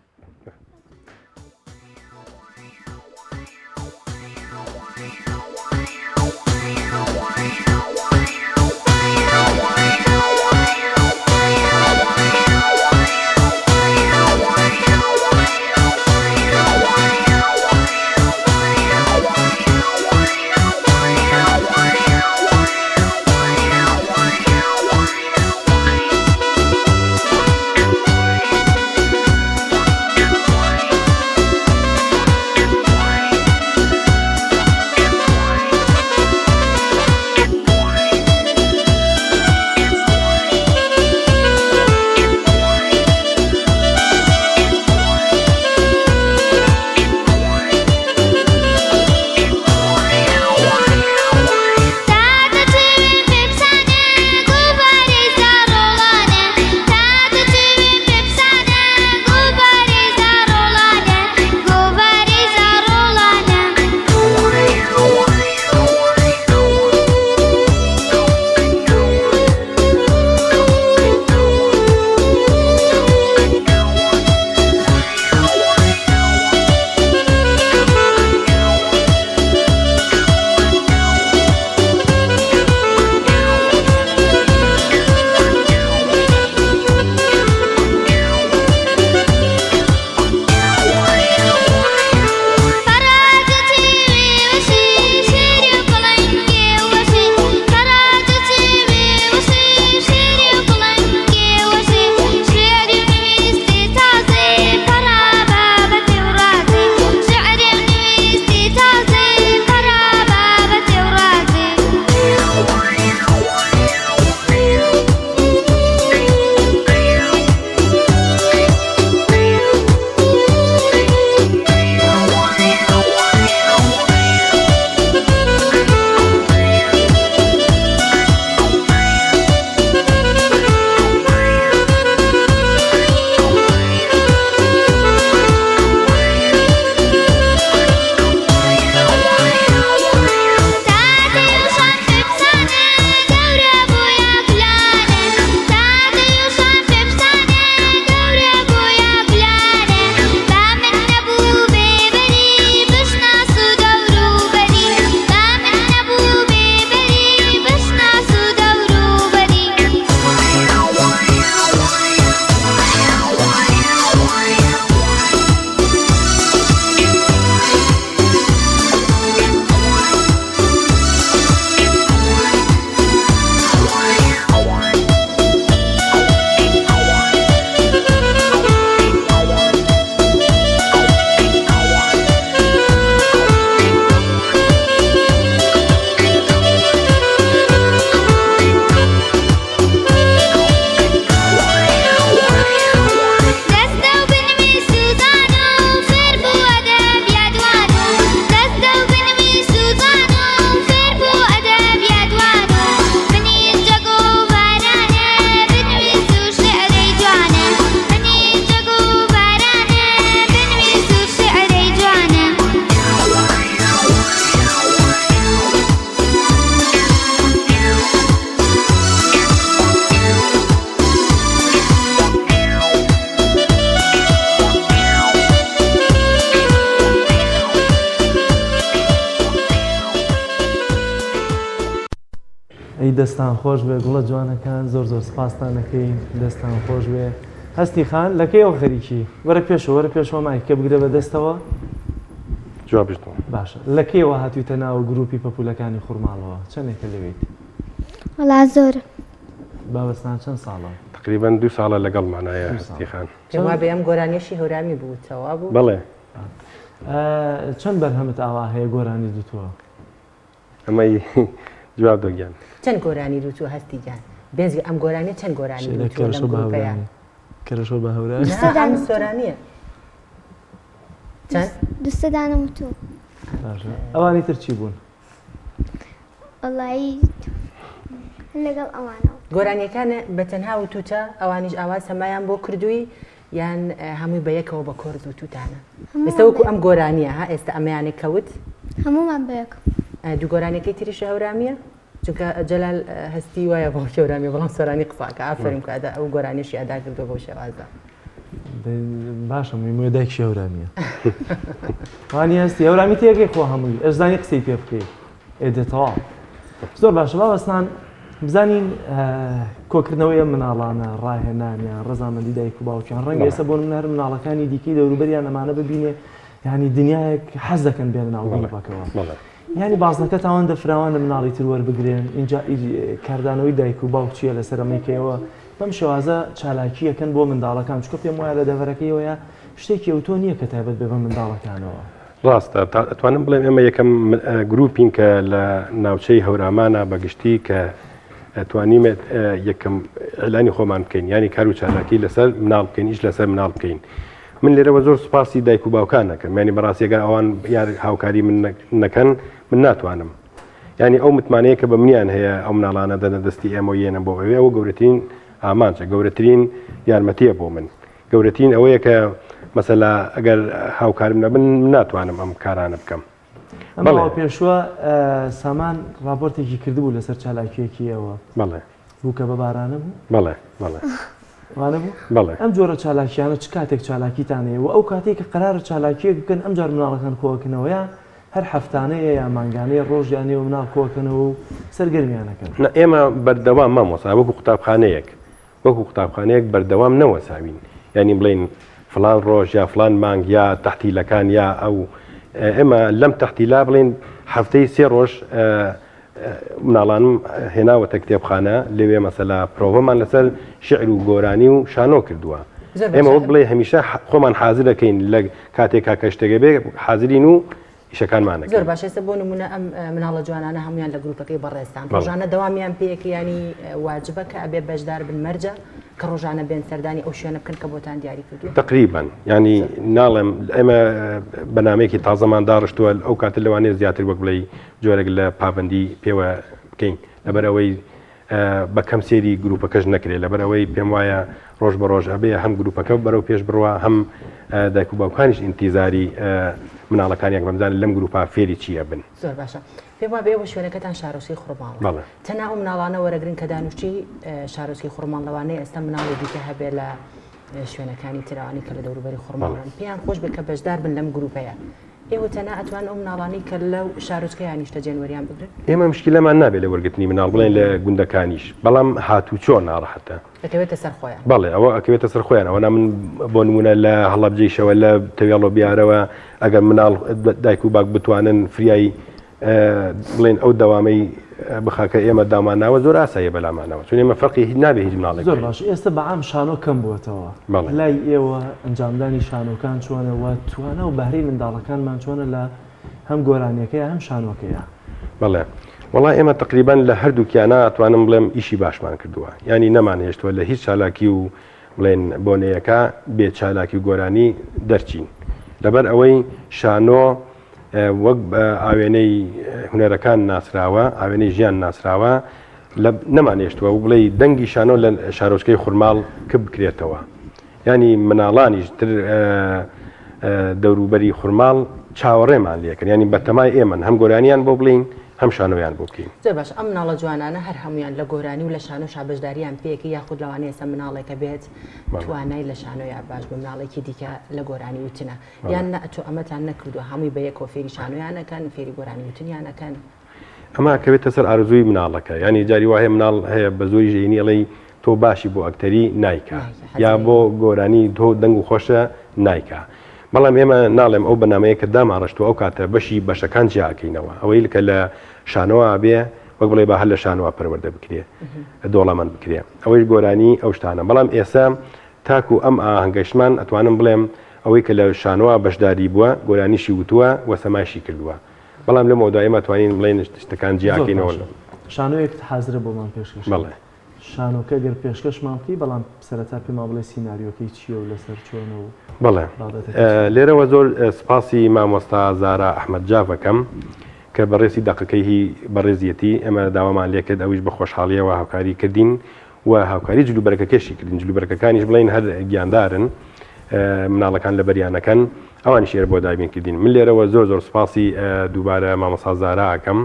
ئەی دەستان خۆش بێ گوڵە جوانەکان زۆر زۆر سپاستان ئەکەین دەستان خۆش بێ. هەستی خان لە کەیەوە خەریکی؟ وەرە پێشەوە وەرە پێشەوە مایکەکە بگرە بە دەستەوە. جوابش دڵ. باشە لە کەیەوە هاتوویتە ناو گروپی پەپوولەکانی خورماڵەوە؟ چەندێکە لەوێیت؟ وەڵا زۆرە. بابەستان چەند ساڵە؟ تەقریبەن دوو ساڵە لەگەڵمانایە هەستی خان. پێم وابێ ئەم گۆرانیەشی هەورامی بووتەوە وابوو؟ بەڵێ. چەند بەرهەمت ئاوا هەیە گۆرانیت وتووە؟ ئەمەی جواب دۆ گیان. چەند گۆرانی دوتوە هەستی گیان. بێجگە ئەم گۆرانیە چەند گۆرانی دوتوە لەم گروپەیا. کەرەشۆ بە هەورامی. نا ئەم سۆرانیە. چەند؟ دوسە دانەم وتووە. باشە ئەوانی تر چی بوون؟ وەڵایی لەگەڵ ئەوانەوە. گۆرانیەکان بە تەنها وتوتە ئەوانیش ئاوا سەمایان بۆ کردووی یان هەمووی بە یەکەوە بە کۆرس وتوتانە ئێستا وەکو ئەم گۆرانیە ها ئێستا ئەمەیانێک کەوت هەموومان بە یەک دوو گۆرانیەکەی تریش هەورامیە چونکە جەلال هەستی وایە بۆ هەورامی بەڵام سۆرانی قساکە ئافرم کە ئەدا ئەو گۆرانیشی ئەدا کردو بەو شێوازە باشە موێ دایکشی هەورامیە وانی هەستی هەورامی تێگەی خۆ هەمووی ئەشزانی قسەی پێ بکەیت ئێ دە تەواو زۆر باشە بابەسنان بزانین کۆکردنەوەی ئەم مناڵانە ڕاهێنانیان ڕەزامەندی دایک و باوکیان ڕەنگە ئێستا بۆ نمونە هەر مناڵەکانی دیکەی دەوروبەریان ئەمانە ببینێ یعنی دنیایەک حەز دەکەن بێنە ناو گروپەکەوە یعنی بازنەکە تاوەندە فراوانە مناڵی تر وەربگرێن اینجا کاردانەوەی دایک و باوک چییە لەسەر ئەمەی کە ئێوە بەم شێوازە چالاکییەکەن بۆ منداڵەکان چونکە پێم وایە لە دەڤەرەکەیەوەیە شتێکی ئەوتۆ نییە کە تایبەت بێ بە منداڵەکانەوە. ڕاستە ئەتوانم بڵێم ئێمە یەکەم گروپین کە لە ناوچەی هەورامانە بە گشتی کە توانیمێت یەکەم ئەلانی خۆمان بکەین ینی کار و چالاکی لەسەر مناڵ بکەین ئیش لەسەر مناڵ بکەین من لێرەوە زۆر سوپاسی دایک و باوکان نەکەم ینی بەڕاستی گەر ئەوان یار هاوکاری من نەکەن من ناتوانم ینی ئەو متمانەیە کە بە منیان هەیە ئەو مناڵانە دەنە دەستی ئێمە یێنە بۆ ئەوێ ئەوە گەورەترین ئامانجە گەورەترین یارمەتیە بۆ من گەورەترین ئەوەیە کە مەسەلا ئەگەر هاوکارم نەبن من ناتوانم ئەم کارانە بکەم. ئەم ماوە پێشووە سامان ڕاپۆرتێکی کردبوو لەسەر چالاکییەکی ئێوە. بەڵێ. بوو کە بە بارانە بوو؟ بەڵێ، بەڵێ. وانە بوو؟ بەڵێ. ئەم جۆرە چالاکییانە چ کاتێک چالاکیتان هەیە و ئەو کاتەی کە قەرارە چالاکییەک بکەن ئەمجار مناڵەکان کۆئەکەنەوە یا هەر هەفتانەیە یا مانگانەیە ڕۆژیان هەیە و مناڵ کۆئەکەنەوە و سەرگەرمیان ئەکەن؟ نا ئێمە بەردەوام مامۆستا وەکو قوتابخانەیەک وەکو قوتابخانەیەک بەردەوام نەوەساوین یانی بڵێین فڵان ڕۆژ یا فڵان مانگ یا تەحتیلەکان یا ئەو ئێمە لەم تەحتیلا بڵێین هەفتەی سێ ڕۆژ مناڵانم هێناوەتە کتێبخانە لەوێ مەسەلا پرۆڤەمان لەسەر شعر و گۆرانی و شانۆ کردووە ئێمە وەک بڵێ هەمیشە خۆمان حازر دەکەین لە کاتێکا کە شتێکە بێ حازرین و ئیشەکانمان ئەکەین. زۆر باشە ئێستا بۆ نمونە ئەم مناڵە جوانانە هەمویان لە گروپەکەی بەڕێزتان ڕۆژانە دەوامیان پێیەکە ینی واجبە کە ئەبێ بەشدار بن مەرجە کە ڕۆژانە بێن سەردانی ئەو شوێنە بکەن کە بۆتان دیاری کردووە تقریبا ینی ناڵێم ئێمە بەنامەیەکی تازەمان داڕشتووە ئەو کاتە لەوانەیە زیاتر وەک بڵێی جۆرێک لە پابەندی پێوە بکەین لەبەر ئەوەی بە کەم سێری گروپەکەش نەکرێت لەبەر ئەوەی پێم وایە ڕۆژ بە ڕۆژ ئەبێ هەم گروپەکە بەرەو پێش بڕوا هەم دایک و باوکانیش ئینتیزاری مناڵەکانیان بەمزان لەم گروپا فێری چی ئەبن. زۆر باشە پێم وابێ ئێوە شوێنەکەتان شارۆچکەی خورماڵە بەڵێ. تەنها ئەو مناڵانە وەرەگرن کە دانوشتی شارۆچکەی خورماڵ لەوانەیە ئێستا مناڵی دیکە هەبێ لە شوێنەکانی ترەوانی کە لە دەوروبەری خورماڵن پێیان خۆش بێت کە بەشدار بن لەم گروپەیە ئێوە تەنها ئەتوانن ئەو مناڵانەی کە لەو شارۆچکەیا نیشتەجێن وەریان بگرن؟ ئێمە مشکیلەمان نابێت لە وەرگرتنی مناڵ بڵێن لە گوندەکانیش بەڵام هاتوچۆ ناڕەحەتە. ئەکەوێتە سەر خۆیان. بەڵێ ئەوە ئەکەوێتە سەر خۆیان ئەوەنا من بۆ نمونە لە هەڵەبجەیشەوە لە تەوێڵۆ بیارەوە ئەگەر مناڵ دایک و باک بتوانن فریای بڵێن ئەو دەوامەی بخا کە ئێمە دامان ناوە زۆر ئاساییە بەلامانەوە چون ئێمە فەرقی هیچ نابێ هیچ مناڵێک زۆر باش ئێستا بە عام شانۆ کەم بووەتەوە لای ئێوە ئەنجامدانی شانۆکان چۆنە و توانا و بەهرەی منداڵەکانمان چۆنە لە هەم گۆرانیەکەیە هەم شانۆکەیە؟ بەڵێ وەڵا ئێمە تقریبان لە هەردووکیانە ئەتوانم بڵێم ئیشی باشمان کردووە یانی نەمان هێشتووە لە هیچ چالاکی و بڵێن بۆنەیەکە بێ چالاکی و گۆرانی دەرچین لەبەر ئەوەی شانۆ وەک بە ئاوێنەی هونەرەکان ناسراوە، ئاوێنەی ژیان ناسراوە، لە نەمانهێشتووە و بڵێی دەنگی شانۆ لە شارۆچکەی خورماڵ کپ بکرێتەوە. یانی مناڵانیش تر دەوروبەری خورماڵ چاوەڕێمان لێکەن، یانی بەتەمای ئێمەن هەم گۆرانیان بۆ بڵێین هەم شانۆیان بۆ بکەین. زۆر باشە ئەم مناڵە جوانانە هەر هەموویان لە گۆرانی و لە شانۆشا بەشداریان پێکە یاخود لەوانەیە ئێستا مناڵێکە بێت توانای لە شانۆیا باش بێ مناڵێکی دیکە لە گۆرانی وتنە یان نا ئەتۆ ئەمەتان نەکردووە هەمووی بە یەکەوە فێری شانۆیان ئەکەن فێری گۆرانی وتنیان ئەکەن؟ ئەمە ئەکەوێتە سەر ئارەزووی مناڵەکە یانی جاری وا هەیە مناڵ هەیە بە زۆری ژەینی ئەڵێی تۆ تۆ باشی بۆ ئەکتەری نایکا یا بۆ گۆرانی تۆ دەنگ و خۆشە نایکا بەڵام ئێمە ناڵێم ئەو بەنامەیە کە داماڕشتوە ئەو کاتە بەشی بەشەکان جیاکەینەوە ئەوەی کە لە شانۆوە بێ وەک بڵێ با هەر لە شانۆوە پەروەردە بکرێ دۆڵەمەند بکرێ ئەوەیش گۆرانی ئەو شتانە بەڵام ئێستا تاکو ئەم ئاهەنگەشمان ئەتوانم بڵێم ئەوەی کە لە شانۆوە بەشداری بووە گۆرانیشی وتووە و سەمایشی کردووە بەڵام لەمەودا ئێمە توانین بڵێن شتەکان جیاکەینەوە. شانۆیەکت حازرە بۆمان پێشکەش بەڵێ. شانۆکە گەر پێشکەشمان بکەی بەڵام سەرەتا پێمان بڵێ سیناریۆکەی چییە و لەسەر چۆنە و بەڵێ بابەتەکە چییە؟ لێرەوە زۆر سپاسی مامۆستا زارا ئەحمەد جاف ئەکەم کە بەڕێزی دەقەکەی هی بەڕێزیەتی ئێمە داوامان لێکرد ئەویش بە خۆشحاڵیەوە هاوکاری کردین و هاوکاری جلوبەرگەکەشی کردین جلوبەرگەکانیش بڵێین هەر گیاندارن مناڵەکان لەبەریانەکەن ئەوانیش ئێرە بۆ دابین کردین من لێرەوە زۆر زۆر سپاسی دووبارە مامۆستا زارا ئەکەم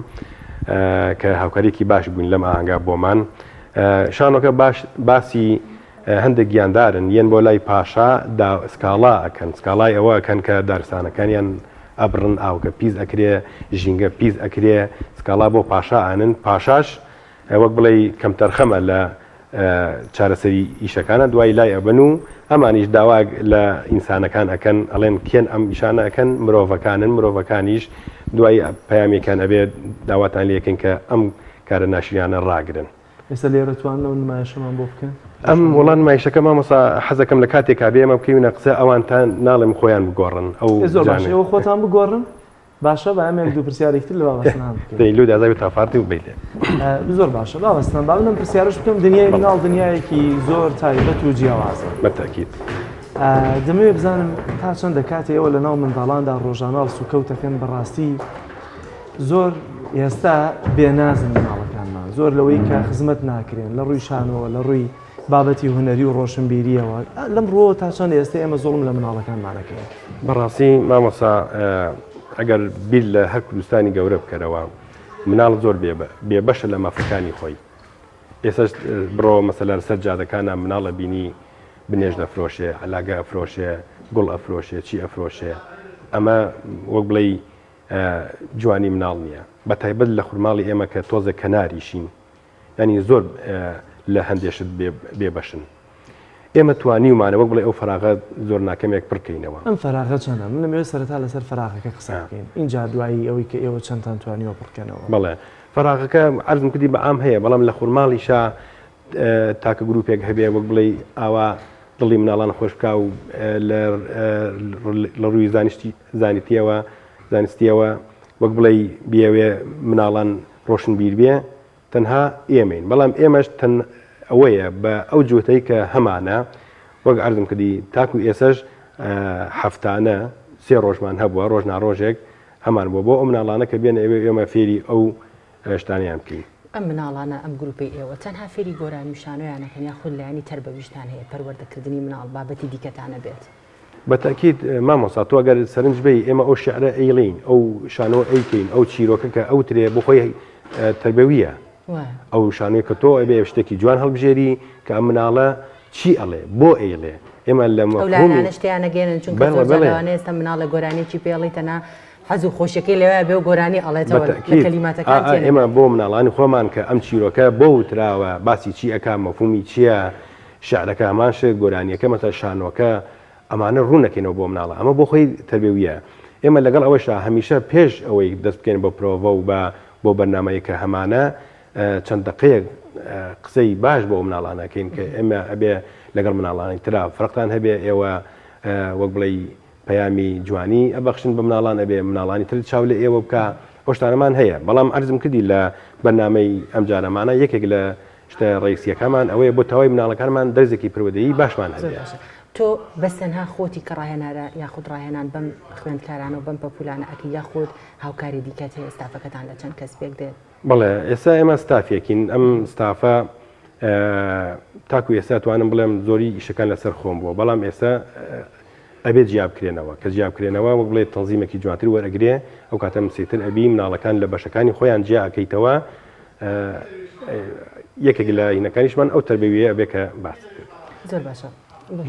کە هاوکاریکی باش بووین لەم ئاهەنگا بۆمان شانۆکە باش باسی هەندێک گیاندارن یەن بۆ لای پاشا دا سکاڵا ئەکەن سکاڵای ئەوە ئەکەن کە دارستانەکانیان ئەبڕن ئاوکە پیس ئەکرێ ژینگە پیس ئەکرێ سکاڵا بۆ پاشا ئەنن پاشاش وەک بڵێی کەمتەرخەمە لە چارەسەری ئیشەکانە دوای لای ئەبەن و ئەمانیش داوا لە ئینسانەکان ئەکەن ئەڵێن کێن ئەم ئیشانە ئەکەن مرۆڤەکانن مرۆڤەکانیش دوای پەیامێکیان ئەبێ داواتان لێکەین کە ئەم کارە ناشریانە ڕاگرن. ئێستا لێرە توان ئەو نمایشەمان بۆ بکەن؟ ئەم وەڵا نمایشەکە مامۆستا حەزەکەم لە کاتێکا بێ ئێمە بکەوینە قسە ئەوانتان ناڵێم خۆیان بگۆڕن ئەو زۆر باشە ئێوە خۆتان بگۆڕن باشە با ئەمە یەک دوو پرسیارێکی تر لە بابا سنان بکەین. دەی لوو دازاوی تافارتی و بەیتێ. زۆر باشە بابا سنان با من ئەم پرسیارەش بکەم دنیای مناڵ دنیایەکی زۆر تایبەت و جیاوازە. بە تاکید. دەمەوێت بزانم تا چەندە کاتێ ئێوە لەناو منداڵاندا ڕۆژانە هەڵسوکەوتەکەن بەڕاستی زۆر ئێستا بێنازن مناڵەکانمان زۆر لەوەی کە خزمەت ناکرێن لە ڕووی شانەوە لە ڕووی بابەتی هونەری و ڕۆشنبیرییەوە، لەم ڕووەوە تا چەند ئێستە ئێمە زوڵم لە مناڵەکانمان ئەکەین؟ بەڕاستی مامۆستا ئەگەر بیر لە هەر کوردستانی گەورە بکەرەوە مناڵ زۆر بێبەشە لە مافەکانی خۆی ئێسش بڕۆ مەسەلەن سەر جادەکانە مناڵە بینی بنێژ دەفرۆشێ علاگە ئەفرۆشێ گوڵ ئەفرۆشێ چی ئەفرۆشێ ئەمە وەک بڵێی جوانی مناڵ نییە بە تایبەت لە خورماڵی ئێمە کە تۆزێک کەناریشین یانی زۆر لە هەندێ شت بێ بەشن. ئێمە توانیومانە وەک بڵێ ئەو فەراغە زۆر ناکەمێک پڕ کەینەوە. ئەم فەراغە چەندە؟ من دەمەوێت سەرەتا لەسەر فەراغەکە قسە بکەین ئینجا دوایی ئەوەی کە ئێوە چەندتان توانیوە پڕ کەنەوە. بەڵێ فەراغەکە عەرزم کردی بە عام هەیە بەڵام لە خورماڵیشا تاکە گروپێک هەبێ وەک بڵێی ئاوا دڵی مناڵان خۆش بکا و لە ڕووی زانستی زانیتیەوە زانستیەوە وەک بڵێی بیەوێ مناڵان ڕۆشنبیر بێ تەنها ئێمەین بەڵام ئێمەش تەن ئەوەیە بە ئەو جوتەی کە هەمانە وەک عەرزم کردی تاکو ئێسەش هەفتانە سێ ڕۆژمان هەبووە ڕۆژ ناڕۆژێک هەمان بووە بۆ ئەو مناڵانە کە بێنە ئێوە ئێمە فێری ئەو شتانەیان بکەین. ئەم مناڵانە ئەم گروپەی ئێوە تەنها فێری گۆرانی و شانۆیان ئەکەن یاخود لایەنی تەربەویشتان هەیە پەروەردەکردنی مناڵ بابەتی دیکەتان ئەبێت؟ بە تەئکید مامۆستا تۆ ئەگەر سەرنج بەی ئێمە ئەو شیعرە ئەیڵێین ئەو شانۆ ئەیکەین ئەو چیرۆکە کە ئەوترێ بۆ خۆی تەربەویە ئەو شانۆی کە تۆ ئەبێ شتێکی جوان هەڵبژێری کە ئەم مناڵە چی ئەڵێ بۆ ئەیڵێ ئێمە لە مەفهومی شتیانەگەێنن چونکە زۆر جار لەوانەیە ئێستا مناڵە گۆرانیەکی پێ ئەڵێی تەنها حەز و خۆشیەکەی لەوەیە بێ و گۆرانی ئەڵێتەوە لە کەلیماتەکان تێنەگەن. ئێمە بۆ مناڵانی خۆمان کە ئەم چیرۆکە بۆ وتراوە باسی چی ئەکا مەفهومی چییە شعرەکە هەمان شت، گۆرانییەکە مەسەلەن شانۆکە، ئەمانە ڕوون نەکەینەوە بۆ مناڵە، ئەمە بۆ خۆی تەربیەوییە. ئێمە لەگەڵ ئەوەشدا هەمیشە پێش ئەوەی دەست بکەین بە پرۆڤە و بە بۆ بەرنامەیەک کە هەمانە چەند دەقەیەک قسەی باش بۆ ئەو مناڵانە ئەکەین کە ئێمە ئەبێ لەگەڵ مناڵانی ترا فەرقتان هەبێ ئێوە وەک بڵێی پەیامی جوانی ئەبەخشن بە مناڵان ئەبێ مناڵانی تر چاو لە ئێوە بکا ئەو شتانەمان هەیە بەڵام عەرزم کردی لە بەرنامەی ئەمجارەمانە یەکێک لە شتە ڕەیسیەکەمان ئەوەیە بۆ تەواوی مناڵەکانمان دەرزێکی پەروەردەیی باشمان هەبێ. تۆ بەس تەنها خۆتی کە ڕاهێنارە یاخود ڕاهێنان بەم خوێندکارانە و بەم پەپولانە ئەکەی یاخود هاوکاری دیکەت هەیە ستافەکەتان لە چەند کەس پێک دێت؟ بەڵێ ئێستا ئێمە ستافێکین ئەم ستافە تاکو ئێستا توانم بڵێم زۆری ئیشەکان لەسەر خۆم بووە بەڵام ئێستا ئەبێ جیا بکرێنەوە کە جیا بکرێنەوە وەک بڵێ تەنزیمێکی جوانتر وەرئەگرێ ئەو کاتە مسیتر ئەبی مناڵەکان لە بەشەکانی خۆیان جیا ئەکەیتەوە یەکێک لە هینەکانیشمان ئەو تەربەویە ئەبێ کە باست کرد. زۆر باشە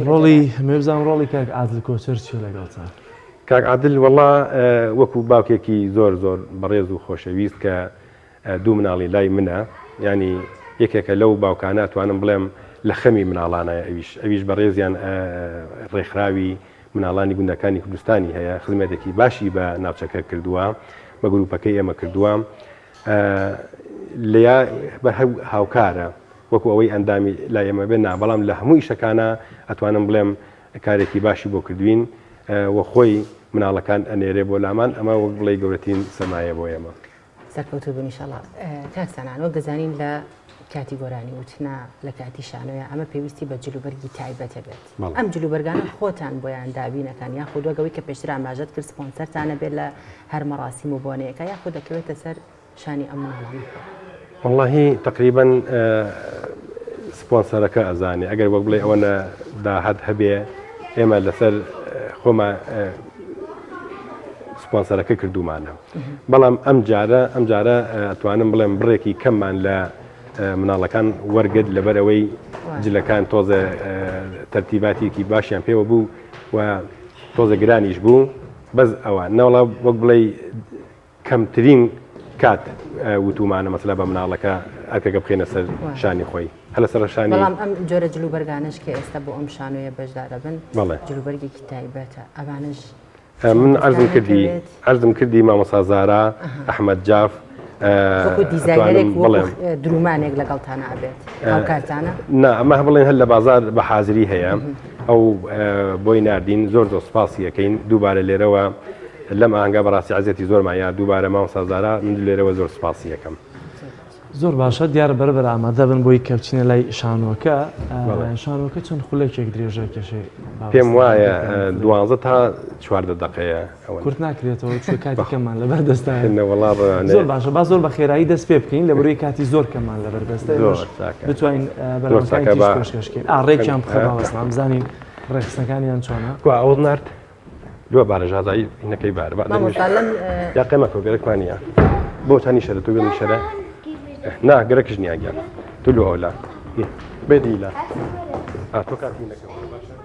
ڕۆڵی مێبزان ڕۆڵی کاک عادل کۆچەر چیە لەگەڵتان؟ کاک عادل وەڵا وەکو باوکێکی زۆر زۆر بەڕێز و خۆشەویست کە دوو مناڵی لای منە یانی یەکێکە لەو باوکانە ئەتوانم بڵێم لە خەمی مناڵانایە ئەویش ئەویش بەڕێزیان ڕێکخراوی مناڵانی گوندەکانی کوردستانی هەیە خزمەتێکی باشی بە ناوچەکە کردووە بە گروپەکەی ئێمە کردووە لە هاوکارە وەکو ئەوەی ئەندامی لای ئێمە بێ نا بەڵام لە هەموو ئیشەکانە ئەتوانم بڵێم کارێکی باشی بۆ کردوین و خۆی مناڵەکان ئەنێرێ بۆ لامان ئەمە وەک بڵێ گەورەترین سەمایە بۆ ئێمە. سەرکەوتوو بن ئیشەڵا. کاک سانان وەک دەزانین لە کاتی گۆرانی وتنا لە کاتی شانۆیە ئەمە پێویستی بە جلوبەرگی تایبەتە بێت ئەم جلوبەرگانە خۆتان بۆیان دابینەکان یاخود وەگەوەی کە پێشتر ئاماژەت کرد سپۆنسەرتانە بێت لە هەر مەڕاسیم و بۆنەیەکە یاخود دەکەوێتە سەر شانی ئەم مناڵانە خۆ؟ وەڵاهی تەقریبەن سپۆنسەرەکە ئەزانێ ئەگەر وەک بڵێ ئەوەنە داهات هەبێ ئێمە لەسەر خۆما سپۆنسەرەکە کردومانە بەڵام ئەم جارە ئەم جارە ئەتوانم بڵێم بڕێکی کەممان لە مناڵەکان وەرگرت لەبەرەوەی جلەکان تۆزە تەرتیباتێکی باشیان پێوە بوو و تۆزە گرانیش بوو بەس ئەوە نەوەڵا وەک بڵێ کەمترین کات وتومانە مەسەلا بە مناڵەکە ئەرکەکە بخەینە سەر شانی خۆی هەر لەسەر شانی بەڵام ئەم جۆرە جلوبەرگانەش کە ئێستا بۆ ئەم شانۆیە بەشدارەبن بەڵێ جلوبەرگێکی تایبەتە ئەوانەش من عەرزم کردی عەرزم کردی مامۆستا زارا ئەحمەد جاف وەکو دیزاینەرێک وەکو درومانێک لەگەڵتانە ئەبێت هاوکارتانە؟ نا ئەمە بڵێن هەر لە بازار بە حازری هەیە ئەو بۆی ناردین زۆر زۆر سپاسی ئەکەین دووبارە لێرەوە لەم ئاهەنگە بەڕاستی عەزێتی زۆرمان یا دووبارە مامۆستا زارا من لێرەوە زۆر سپاسی ئەکەم. زۆر باشە دیارە بەرە بەرە ئامادە بن بۆی کە بچینە لای شانۆکە شانۆکە چەند خولەکێک درێژە کێشەی پێم وایە دوانزە تا 14 دقەیە کورت ناکرێتەوە چۆ کاتی کەممان لەبەر دەستە وەڵا زۆر باشە با زۆر بە خێرایی دەست پێ بکەین لە بەروی کاتی زۆر کەممان لەبەر دەستە بتوانین بەرنامەکانی پێشکەش بکەین ئا ڕێکیان بخە باوەسلام بزانین ڕێکخستنەکانیان چۆنە کوا ئەوەت نارد لۆ بارە ژازایی هینەکەی بارە با مامۆستا لەم یا قێمەکەوە گەرەکمان نییە بۆ تا نیشەرە تۆ بێ نیشەرە نا گەرەکش نییە گیان تو لۆ ئەولا بێ دیلا ئا تۆ کاتی نەکەوە باشە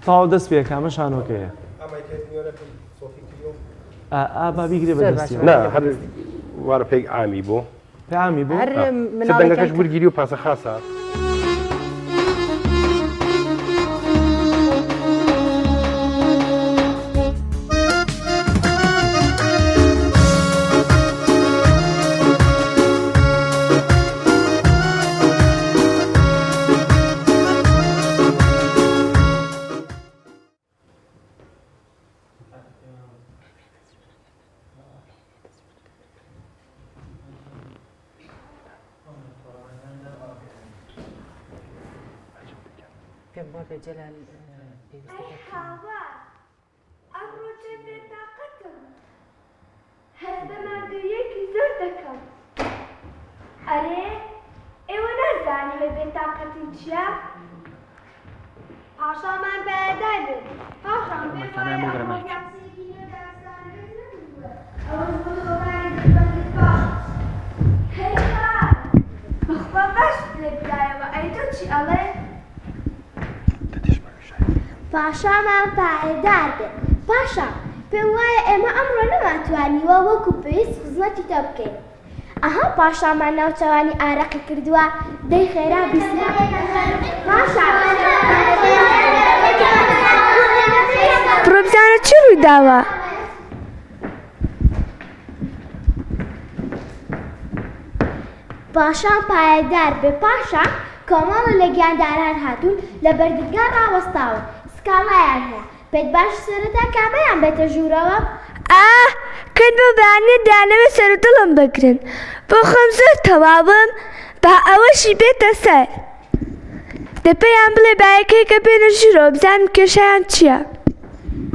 تەواو دەست پێ کامە شانۆکەیە ئا با بیگرێ بە دەستی نا هەر وارە پێک عامی بۆ پامی بوو؟ هەر چ دەنگەکەش ورگیری و پاسە خاسە. پێم وابێ جەلال پێویستەکە ئەمڕۆ چەند بێتاقەتم هەست بە ماندوویەکی زۆر دەکەم ئەرێ ئێوە نازان هۆی بێتاقەتیم چییە؟ پاشامان پایەدار بێت پاشان پێم وایە ئەمڕۆ کاسێکی نوێ دارستانەکەت نەبردووە ئەوەش بۆ تۆکانی دەربەندت باش هەی هات بەخوا باشت لێ بدایەوە ئەی تۆ چی ئەڵێ؟ پاشامان پایەدار بێت پاشا پێم وایە ئێمە ئەمڕۆ نەمانتوانیوە وەکو پێویست خزمەتی تۆ بکەین ئەها پاشامان ناوچەوانی ئارەقی کردووە دەی خێرا بیسرە پاشا. بڕۆ بزانە چی ڕوویداوە؟ پاشان پایەدار بێ پاشا کۆمەڵە لە گیانداران هاتوون لە بەردرگا ڕاوەستاون سکاڵایان هەیە پێت باشە سەرەتا کامەیان بێتە ژوورەوە؟ ئاه کەن بەو بەیانیە دەیانەوێت سەرو دڵم بگرن بۆ خۆم زۆر تەواوم با ئەوەشی بێتە سەر دە پێیان بڵێ با یەکەیەکە بێنە ژوورەوە بزانم کێشەیان چیە.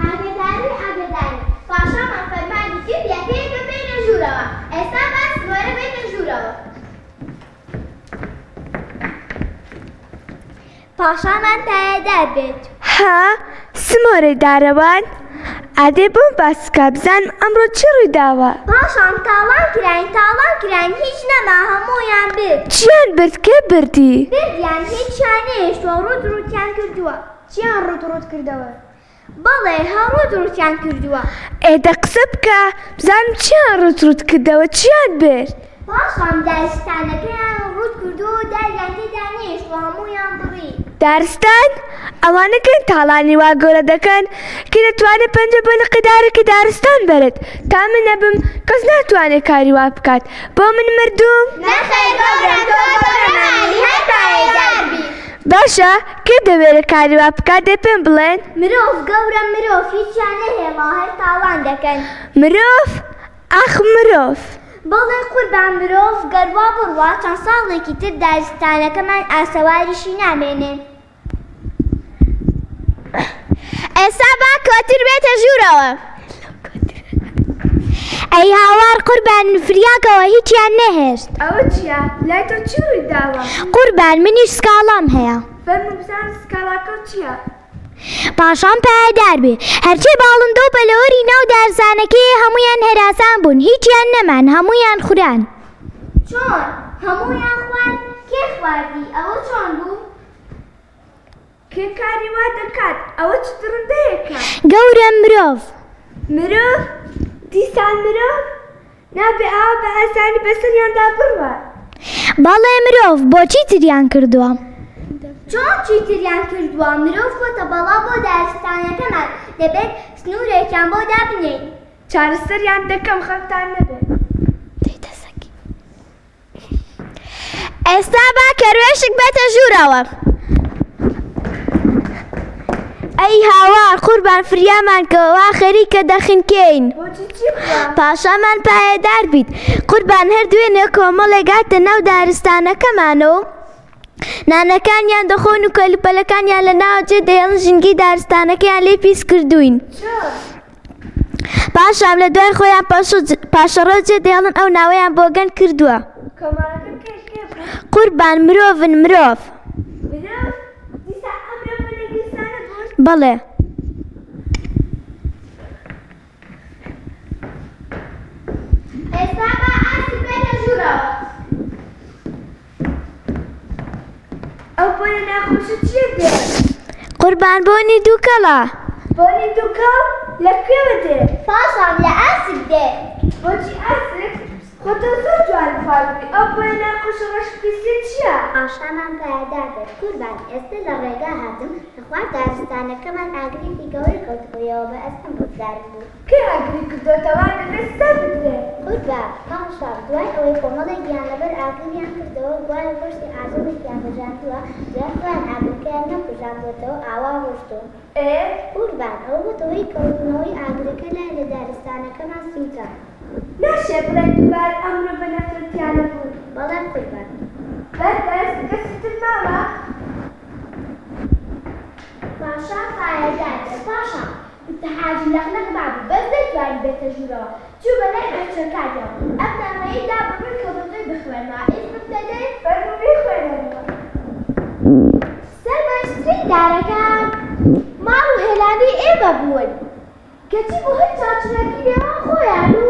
ئاگەداری ئاگەداری پاشامان فەرمانی کرد یەکەیەکە بێنە ژوورەوە ئێستا با سمۆرە بێتە ژوورەوە. پاشامان پایەدار بێت. ها سمۆرەی دارەوان ئادەی بۆم باس بکە بزانم ئەمڕۆ چی ڕوویداوە؟ پاشان تاڵان کراین تاڵان کراین هیچ نەما هەموویان برد. چیان برد کێ بردی؟ بردیان هیچیان نەهێشتووە ڕووت ڕووتیان کردووە. چیان ڕووت ڕووت کردەوە؟ بەڵێ هە ڕووت ڕووتیان کردووە. ئێ دە قسە بکە بزانم چیان ڕووت ڕووت کردەوە چیان برد؟ پاشان دارستانەکەیان ڕووت کردو و داریان تێدا نێشت و هەموویان بڕی. دارستان؟ ئەوانە کێن تاڵانی وا گەورە دەکەن؟ کێ دەتوانێ پەنجە بۆ لقی دارێکی دارستان بەرێت؟ تا من نەبم کەس ناتوانێ کاری وا بکات. بۆ من مردووم؟ نەخێر گەورەم تۆ گەورەمانی هەر پایەدار بی. باشە کێ دەوێرێ کاری وا بکات دەی پێم بڵێن؟ مرۆڤ گەورەم مرۆڤ هیچیان نەهێڵا هەر تاڵان دەکەن. مرۆڤ؟ ئاخ مرۆڤ! بەڵێ قوربان مرۆڤ گەر وا بڕوا چەند ساڵێکی تر دارستانەکەمان ئاسەواریشی نامێنێ. ئێستا با کۆتر بێتە ژوورەوە. ئەی هاوار قوربان فریاکەوە هیچیان نەهێشت. ئەوە چییە؟ لای تۆ چی ڕووی داوە؟ قوربان منیش سکاڵام هەیە. فەرموو بزانم سکاڵاکەو چییە؟ پاشان پایەدار بێ. هەرچی باڵندە و پەلەوەری ناو دارستانەکەی هەموویان هەراسان بوون، هیچیان نەمان، هەموویان خوران. چۆن؟ هەموویان خوارد؟ کێ خواردی؟ ئەوە چۆن بوو؟ کێ کاری وا دەکات؟ ئەوە چ دڕندەیەکە؟ گەورەم مرۆڤ. مرۆڤ؟ دیسان مرۆڤ؟ نابێ ئاوا بە ئاسانی بەسەریاندا بڕوات. بەڵێ مرۆڤ، بۆ چی تریان کردووە؟ چۆن چی تریان کردووە؟ مرۆڤ بۆتە بەڵا بۆ دارستانەکەمان، دەبێت سنوورێکیان بۆ دابنێین. چارەسەریان دەکەم، خەمتان نەبێت. ئێستا با کەروێشک بێتە ژوورەوە. ئەی هاوار قوربان فریامان کەوە وا خەریکە دەخنکێین. پاشامان پایەدار بیت قوربان هەر دوێنێ کۆمەڵێک هاتە ناو دارستانەکەمانەوە و نانەکانیان دەخۆن و کەلوپەلەکانیان لە ناوە جێ دەهێڵن ژینگەی دارستانەکەیان لێ پیس کردووین. پاشان لە دوای خۆیان پاشەڕۆ جێ دێڵن ئەو ناوەیان بۆگەن کردووە. قوربان مرۆڤن مرۆڤ. بەڵێ. ئێستا با ئاسک بێتە ژوورەوە. ئەو بۆنە ناخۆشە چییە دێ؟ قوربان بۆنی دووکەڵە. بۆنی دووکەڵ لە کوێوە دێ؟ پاشان لە ئاسک دێ. بۆچی ئاسک؟ خۆ تۆ زۆر جوانی خواردووی، ئەو بۆنە ناخۆشە ڕەش و پیسیە چییە؟ پاشامان پایەدار بێت قوربان، ئێستە لە ڕێگا هاتم، لە خوار دارستانەکەمان ئاگرێکی گەورە کەوتبوویەوە، بە ئەستەم ڕزگارم بوو. کێ ئاگری کردۆتەوە دەبێت سزا بدرێ. قوربان، پاشا، دوای ئەوەی کۆمەڵێک گیانلەبەر ئاگریان کردەوە، گوایە گۆشتی ئاژەڵێکیان بەژاندووە، دوای خۆیان ئاگرەکەیان نەکوژاندووەتەوە، ئاوا ڕۆشتوون. ئێ؟ قوربان، ئەوە بۆتە هۆی کەوتنەوەی ئاگرەکە لای لە دارستانەکەمان سووتا. ناشێ بڵێین دووبارە ئەم مرۆڤە نەفرەتیانە بوون. بەڵێ قوربان. بەردەست، کەسی تر ماوە؟ پاشا پایەدار بێ. پاشا، کورتە حاجی لەقلەق مابوو، بەس نەیتوانی بێتە ژوورەوە، چوو بە لای بێچووەکانیەوە، ئەم نامەیەی دا بە من کە بۆ تۆی بخوێنمەوە، ئیزنم دەدەی؟ فەرموو بیخوێنەرەوە. سەر بەرزترین دارەکان ماڵ و هێلانەی ئێمە بوون، کەچی بۆ هەر چاوچنۆکی نێوان خۆیان و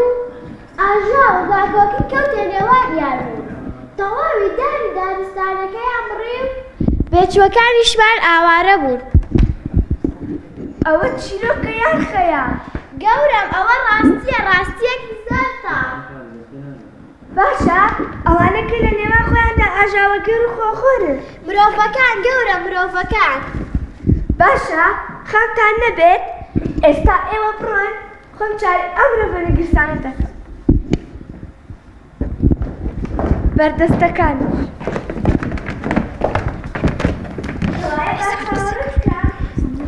ئاژاوە و ناکۆکی کەوتە نێوانیان و تەواوی داری دارستانەکەیان بڕی و بێچووەکانیشمان ئاوارە بوون. ئەوە چیرۆکە یان خەیاڵ؟ گەورەم ئەوە ڕاستییە، ڕاستییەکی زۆر تاڵ. باشە ئەوانە کە لە نێوان خۆیاندا ئاژاوەگێڕ و خۆخۆرن؟ مرۆڤەکان گەورەم، مرۆڤەکان. باشە خەمتان نەبێت، ئێستا ئێوە بڕۆن، خۆم چارەی ئەم مرۆڤە نەگریسانە دەکەم. بەردەستەکانیش. کەوایە با چاوەڕێ بکە،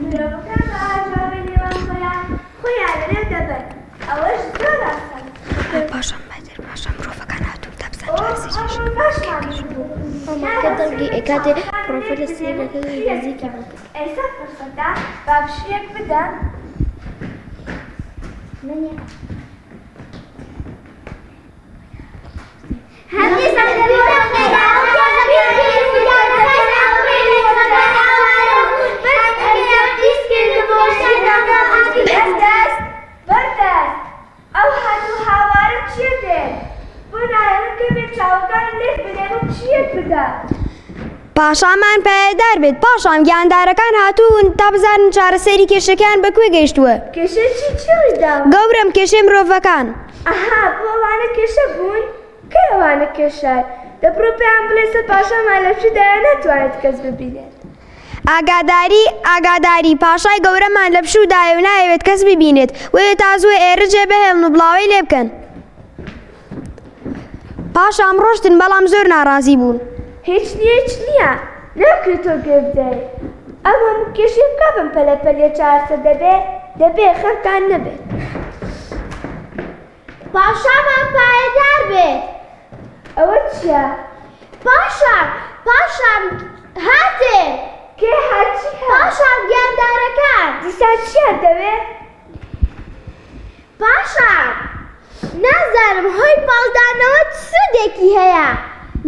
مرۆڤەکان بە ئاژاوەی نێوان خۆیان، خۆیان لەنێو دەبەن. ئەوەش زۆر ئاسانە. پاشان بەدر پاشان مرۆڤەکان هاتوون تا بزانن ئۆ، چارەسەری ئەمڕۆ کێشەکە باشمان کێ بوو. کە دڵگی ئەکاتێ پرۆفە لە سیرەکەی نزیکی بکە. ئێستا فرسەتە با پشوویەک بدەم. بەردەست بەردەست ئەو هات و هاوارە چیە دێت بۆ نایەڵن کەمێک چاوەکانم لێک بنێم و پشوویەک بدەم. پاشامان پایەدار بێت پاشان گیاندارەکان هاتوون تا بزانن چارەسەری کێشەکەیان بە کوێ گەیشتووە. کێشەی چی چی ڕووی داوە؟ گەورەم کێشەی مرۆڤەکان. ئەها بۆ ئەوانە کێشە بوون؟ کەی ئەوانە ڕاکێشای. دەبڕۆ پێیان بڵێ سە پاشامان لە پشوودایە ناتوانێت کەس ببینێت. ئاگاداری، ئاگاداری، پاشای گەورەمان لە پشوودایە و نایەوێت کەس ببینێت، بۆیە تا زووە ئێرە جێ بهێڵن و بڵاوەی لێ بکەن. پاشان ڕۆشتن بەڵام زۆر ناڕازی بوون. هیچ نییە هیچ نییە ناکرێ تۆ گوێ بدەی ئەم هەموو کێشەیە بکا بەم پەلە پەلیە چارەسەر دەبێ دەبێ خەمتان نەبێت. پاشامان پایەدار بێت. ئەوە چیە؟ پاشان پاشان هاتێ. کێ هات چی هات؟ پاشان گیاندارەکان. دیسان چیان دەوێ؟ پاشان نازانم هۆی پاڵدانەوە چ سوودێکی هەیە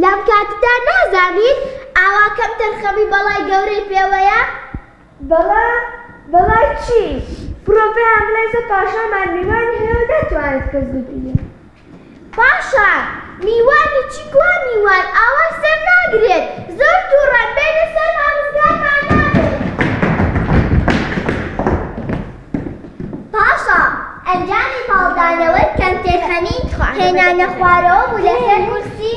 لەم کاتەدا نازانیت ئاوا کەمتەرخەمی بەڵای گەورەی پێوەیە؟ بەڵا؟ بەڵای چی؟ بڕۆ پێیان بڵێ زە پاشامان میوانی هەیە و ناتوانێت کەس ببینێت. پاشا، میوانی چی کوا میوان ئاوا سەر ناگرێت زۆر توڕەن بێنە سەرمان ڕزگارمان نابێت. پاشا، ئەنجامی پاڵدانەوەی کەمتەرخەمی هێنانەخوارەوە بوو لەسەر کورسی.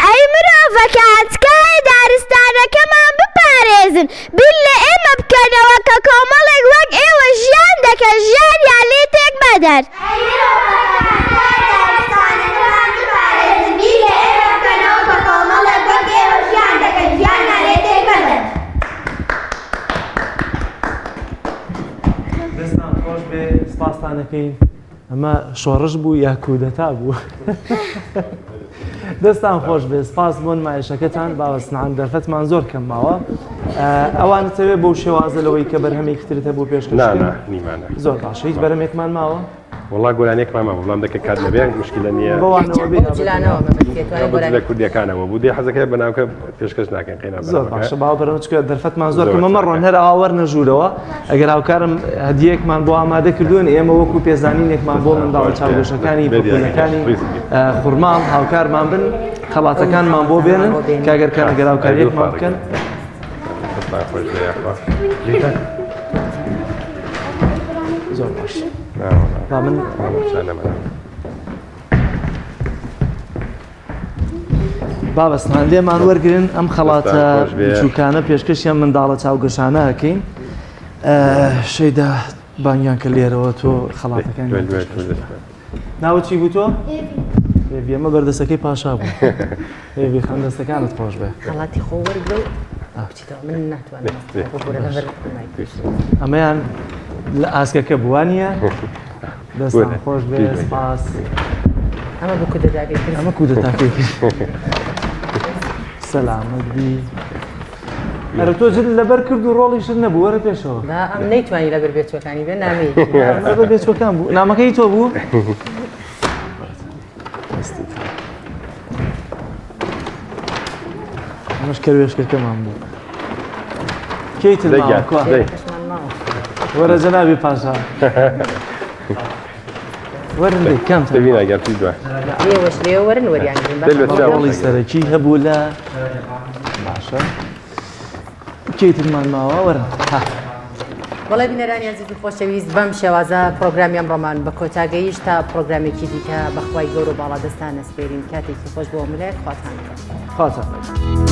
ئەی مرۆڤەکان تکایە دارستانەکەمان بپارێزن بیر لە ئێمە بکەنەوە کە کۆمەڵێک وەک ئێوە ژیان دەکەن ژیانیان لێ تێک مەدەن. ئەی مرۆڤەکان تکایە دارستانەکەمان بپارێزن بیر لە ئێمە بکەنەوە کە کۆمەڵێک وەک ئێوە ژیان دەکەن ژیانیان لێ تێک مەدەن. دەستان خۆش بێ سپاستان ئەکەین. ئەمە شۆڕش بوو یا کودەتا بوو؟ دەستان خۆش بێ سپاس بۆ نمایشەکەتان باوەسنان دەرفەتمان زۆر کەم ماوە ئەوان تەوێ بەو شێوازە لەوەی کە بەرهەمێکی ترت هەبوو پێشکەش نیمانە زۆر باشە هیچ بەرەمێکمان ماوە وڵا گۆرانێکمان ماوە بەڵام دەکە کات نەبێ مشکلە نییە لە کوردیەکانەوە بوو دێ حەزەکە بەناوکە پێشکەش ناکەین قەینا زۆر باشە باوە بەرەوە چکە دەرفەتمان زۆر کەمە مەڕۆن هەر ئاوا وەرنە ژوورەوە ئەگەر هاوکارم هەدیەیەکمان بۆ ئامادە کردوون ئێمە وەکو پێزانینێکمان بۆ منداڵە چاوگەشەکانی پەپوولەکانی خورماڵ هاوکارمان بن خەڵاتەکانمان بۆ بێنن کاگەر کە ئەگەر هاوکاریەکمان بکەن زۆر باش با من بابەستان لێمان وەرگن ئەم خەڵاتە بچووکانە پێشکەشیان منداڵە چاوگەشانە ئەکەین شەیدا بانگیان کە لێرەوە تۆ خەڵاتەکان ناوە چی بوو تۆ؟ هێڤی ئەمە بەردەسەکەی پاشا بوو هێڤی خان دەستەکانت خۆش بێ خەڵاتی خۆ وەرگرە و بچیتەوە من ناتوانم ئەمەیان لە ئاسکەکە بووانە دەستان خۆش بێ سپاس. ئەمە بۆ کودەتاکەی کرد. ئەمە کودەتاکەی کرد. سەلامەت بی. ئەرە تۆ جل لەبەر کرد و ڕۆڵیشت نەبوو وەرە پێشەوە. با ئەم نەیتوانی لەبەر بێچوەکانی بێ نامەیەکی. لەبەر بێچوەکان بوو. نامەکەی تۆ بوو؟ ئەمەش کەروێشکەکەمان بوو. کەی تر ماوە کوا؟ وەرە جەنابی پاشا. وەرن دەی کام تر دەبینە گەر پێی دوای. ئێوەش لێ وەرن وەریان گرن. ڕۆڵی سەرەکی هەبوو لە باشە. کەی ترمان ماوە وەرن. ها. بەڵێ بینەرانی ئازیز و خۆشەویست بەم شێوازە پرۆگرامی ئەمڕۆمان بە کۆتا گەیشت تا پرۆگرامێکی دیکە بەخوای گەورە و باڵادەستان ئەسپێرین کاتێکی خۆش بۆ هەموو لایەک خواتان لەگەڵ. خواتان لەگەڵ.